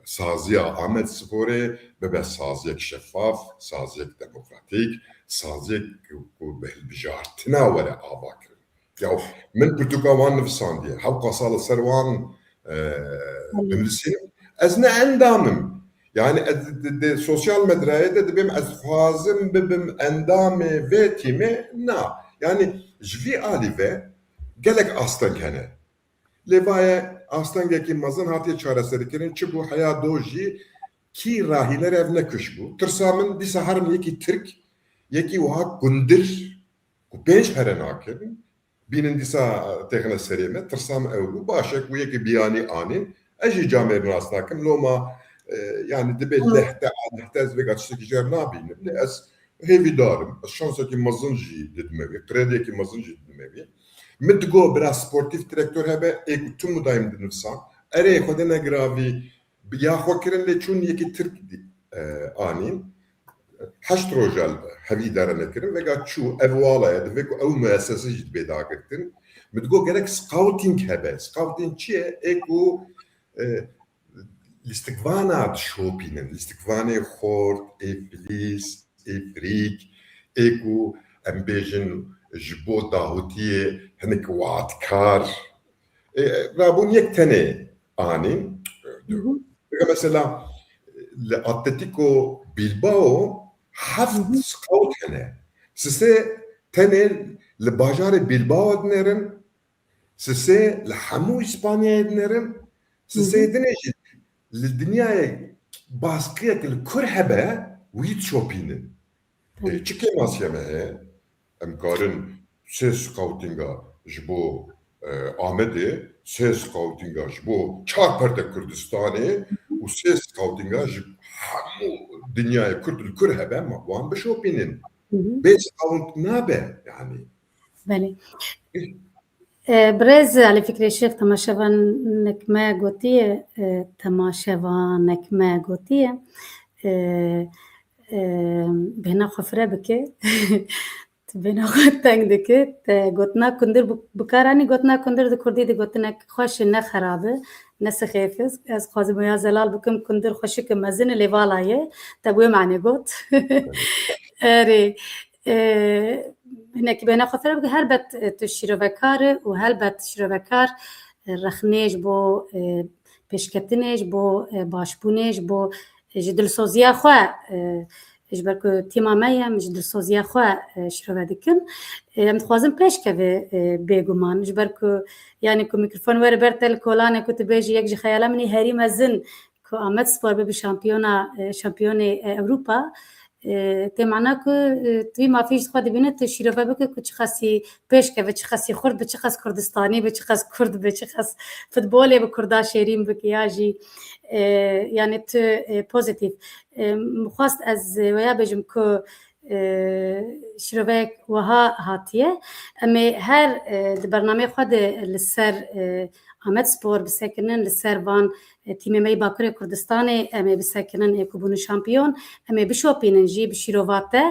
saziya Amedsporê bibe saziyek şefaf, saziyek demokratîk, saziyek ku, ku bi hilbijartina were ava kirin. Ya min pirtûka wan nivisandiye. Hewqa sal li ser wan, e, Hı. binivîsînim. Ez ne endam im. Yani ez di, di, di sosyal medyayê de dibêm ez dixwazim bibim endamê vê tîmê. Na. Yani ji vî alî ve gelek asteng hene. Lê vaye astengekî mezin hatiye çareserikirin. Çi bû heya do jî kî rahîner ev ne kuş bû. Tirsa min dîsa herin yekî Tirk, yekî wiha kundir ku pênc here nakin. Bînin dîsa têxine serê me, tirsa min ew bû. Baş e ku yekî biyanî anîn. Ez jî camêr nas nakim. Loma, e, yani dibe Hı. lehte, alehte ez vêga tiştekî jê re nabînim. Lê ez hêvîdar im. Ez şansekî mezin jî didime wî, krediyekî mezin jî didime wî. Min digo bira sportîf direktor hebe, ê ku tu mudayim dinivsan. Erê, xwedê negiravî, bi ya xwe kirin, lê çûn yekî Tirk dî-, e, anîn. Heşt roja li hev îdare nekirin. Vêga çû, ev wala ye, divê ku ew muessese jî dibê dagirtin. Min digot gerek scouting hebe. Scouting çi ye? Ê ku, e, lîstikvana dişopînin. Lîstikvanê xort, ê filîs, ê firîk, ê ku em bêjin ji bo dahûtiyê hinek weadkar. E, rabûn yek tenê anîn. Hı hı. Mesela li Atletico Bilbao heft scout hene. Sisê tenê li bajarê Bilbao dinerin, sisê li hemû Îspanyayê dinerin, sisê dinê jî li dinyayê baskiyek li kur hebe wî dişopînin. E, çi kêmasiya me heye? Em karin sê scoutinga ji bo, e, Amedê, sê scoutinga ji bo çar perte Kurdistanê û sê scoutinga ji hemû dinyayê Kurd li kur hebe, ma wan bişopînin. Bê scout nabe, yani. Belê. E, birêz Elî Fikrê Şêx, temaşevanek me gotiye, e, temaşevanek me gotiye, e, e, bêhna xwe fire bike. Tu bêhna xwe teng dike. Te gotina kundir bi-, bikar anî, gotina kundir di kurdî de gotinek xweş e, ne xerab e, ne sixêf e. Ez xwazim ya zelal bikim, kundir xweşik e, mezin e, lê vala ye. Te bi wê manê got. Erê. E, hinekî bêhna xwe fire bike. Helbet, e, tu şîrovekar e û helbet şîrovekar, e, rexnê ji bo, e, pêşketinê, ji bo, e, başbûnê, ji bo, e, ji dilsoziya xwe, e, ji ber ku tîma me ye, em ji dilsoziya xwe, e, şirove dikin. E, em dixwazin pêşkeve, e, bêguman. Ji ber ku, yani ku mîkrofon were ber te li kolanê ku tu bêjî yek ji xeyala min ê herî mezin ku Amedspor bibe şampiyona, e, şampiyonê, e, Ewropa, e, tê mana ku, e, tu wî mafî ji xwe dibîne, tu şîrove bike ku çiqasî pêşkeve, çiqasî xurt bi, çiqas Kurdistanî bi, çiqas Kurd bi, çiqas futbolê bi Kurda şêrîn bike ya jî, e, yani tu, e, pozîtîf. E, min xwest ez, e, weya bêjim ku, e, şiroveyek wiha hatiye. Em ê her, e, di bernameyê xwe de li ser, e, Amedspor bisekinin, li ser van, e, tîmê me yê Bakurê Kurdistanê em ê bisekinin, ê ku bûne şampiyon, em ê bişopînin jî bi şîrova te.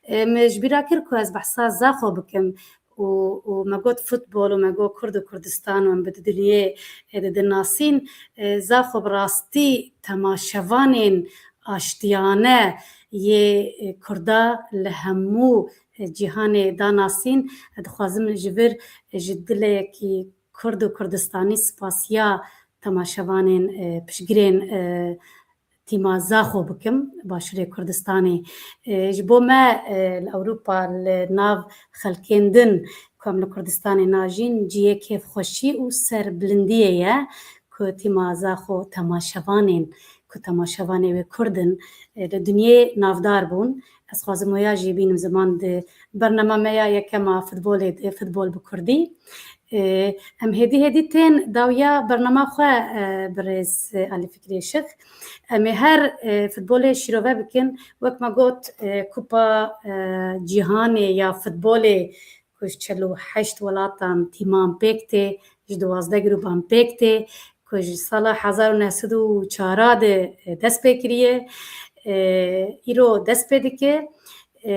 E, min ji bîra kir ku ez behsa Zaxo bikim û, û me got futbol û me got Kurd û Kurdistan û em bi di dinyê, e, didin nasîn. E, Zaxo bi rastî temaşevanên aştiyane yê, e, Kurda li hemû, e, cîhanê da nasîn. E, dixwazim ji vir, e, ji dilekî Kurd û Kurdistanî spasiya temaşevanên, e, piştgirên, e, tîma Zaxo bikim, Başûrê Kurdistanê. E, ji bo me, e, li Ewropa, li nav xelkên din ku em li Kurdistanê najîn, cihê kêfxweşî û serbilindiyê ye ku tîma Zaxo temaşevanên, ku temaşevanê wê Kurd in, e, li dinyê navdar bûn. Ez xwazim waya jî bînim ziman di bernama me ya yekem a futbolê de, futbol bi kurdî. E, em hêdî hêdî tên dawiya bernama xwe, e, birêz, e, Alî Fikrê Şix. Em ê her, e, futbolê şîrove bikin. Wek me got, e, Kupa, e, Cîhanê ya futbolê ku ji çel û heşt welatan tîman pêk tê, ji duwazdeh grûban pêk tê, ku ji sala hezar û neh sed û çar de, e, dest pê kiriye. E, îro dest pê dike. E,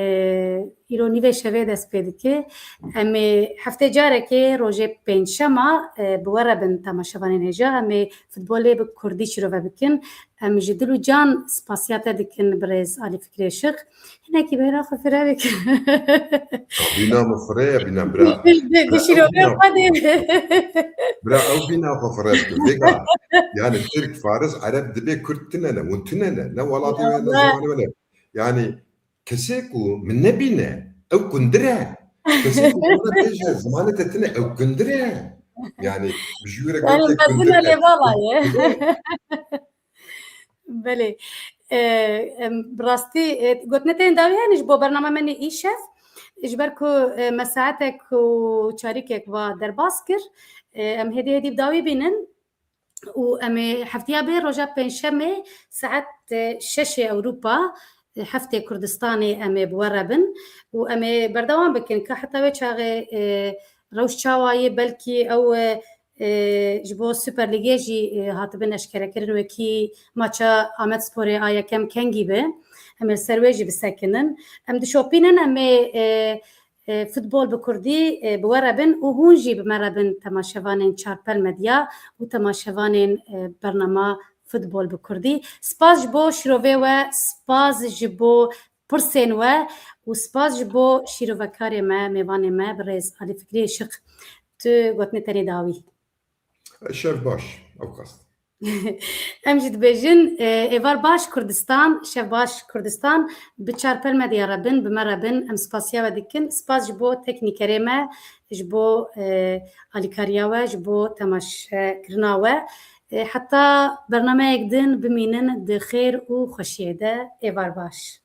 îro nîvê şevê dest pê dike. Em ê heftê carekê rojê pêncşema, e, bi we re bin temaşevanên hêja. Em ê futbolê bi kurdî şirove bikin. Em ji dil û can spasiya te dikin birêz Alî Fikrê Şix. Hinekî bêhna xwe fire bike. Bîna min firê ye, bîna bira. Di, di, di şîrovê xwe de. Bira ew bîna xwe fire bike. Vêga, yani Tirk, Faris, Ereb dibê Kurd tine ne, hûn tine ne. Ne welatê we ne, zimanê we ne. Yani kesê ku min nebîne, ew kundir e. Kesê ku min nebêje, zimanê te tine, ew kundir e. Yani bi jûre yani mezin e, lê vala ye. Belê. E, em, bi rastî, e, gotinê te yên dawî hene ji bo bernama me nê îşev. Ji ber ku, e, me saetek û çarîkek va derbas kir. E, em hêdî hêdî bi dawî bînin. Û em ê heftiya bê roja pêncşemê saet, e, şeşê Ewropa, e, heftê Kurdistanê em ê bi we re bin. Û em ê berdewam bikin ka heta wê çaxê, e, rewş çawa ye, belkî ew, e, e, ji bo Super Lîgê jî, e, hatibin eşkerekirin, wekî maça Amedsporê a yekem kengî be. Em ê ser wê jî bisekinin. Em dişopînin, em ê, e, e, futbol bi kurdî, e, bi we re bin û hûn jî bi me re bin temaşevanên Çarpel Medya û temaşevanên, e, bernama Futbol bi Kurdî. Spas ji bo şirovê we, spas ji bo pirsên we û spas ji bo şîrovekarê me, mêvanê me, birêz Alî Fikrê Şix. Tu gotinê tenê dawî. Şev baş, ewqas. Em jî dibêjin, e, êvar baş Kurdistan, şev baş Kurdistan, bi Çarpel Medya re bin, bi me re bin, em spasiya we dikin. Spas ji bo teknîkerê me, ji bo, e, alîkariya we, ji bo temaşekirina we. E, heta bernameyek din bimînin di xêr û xweşiyê de. Êvar baş.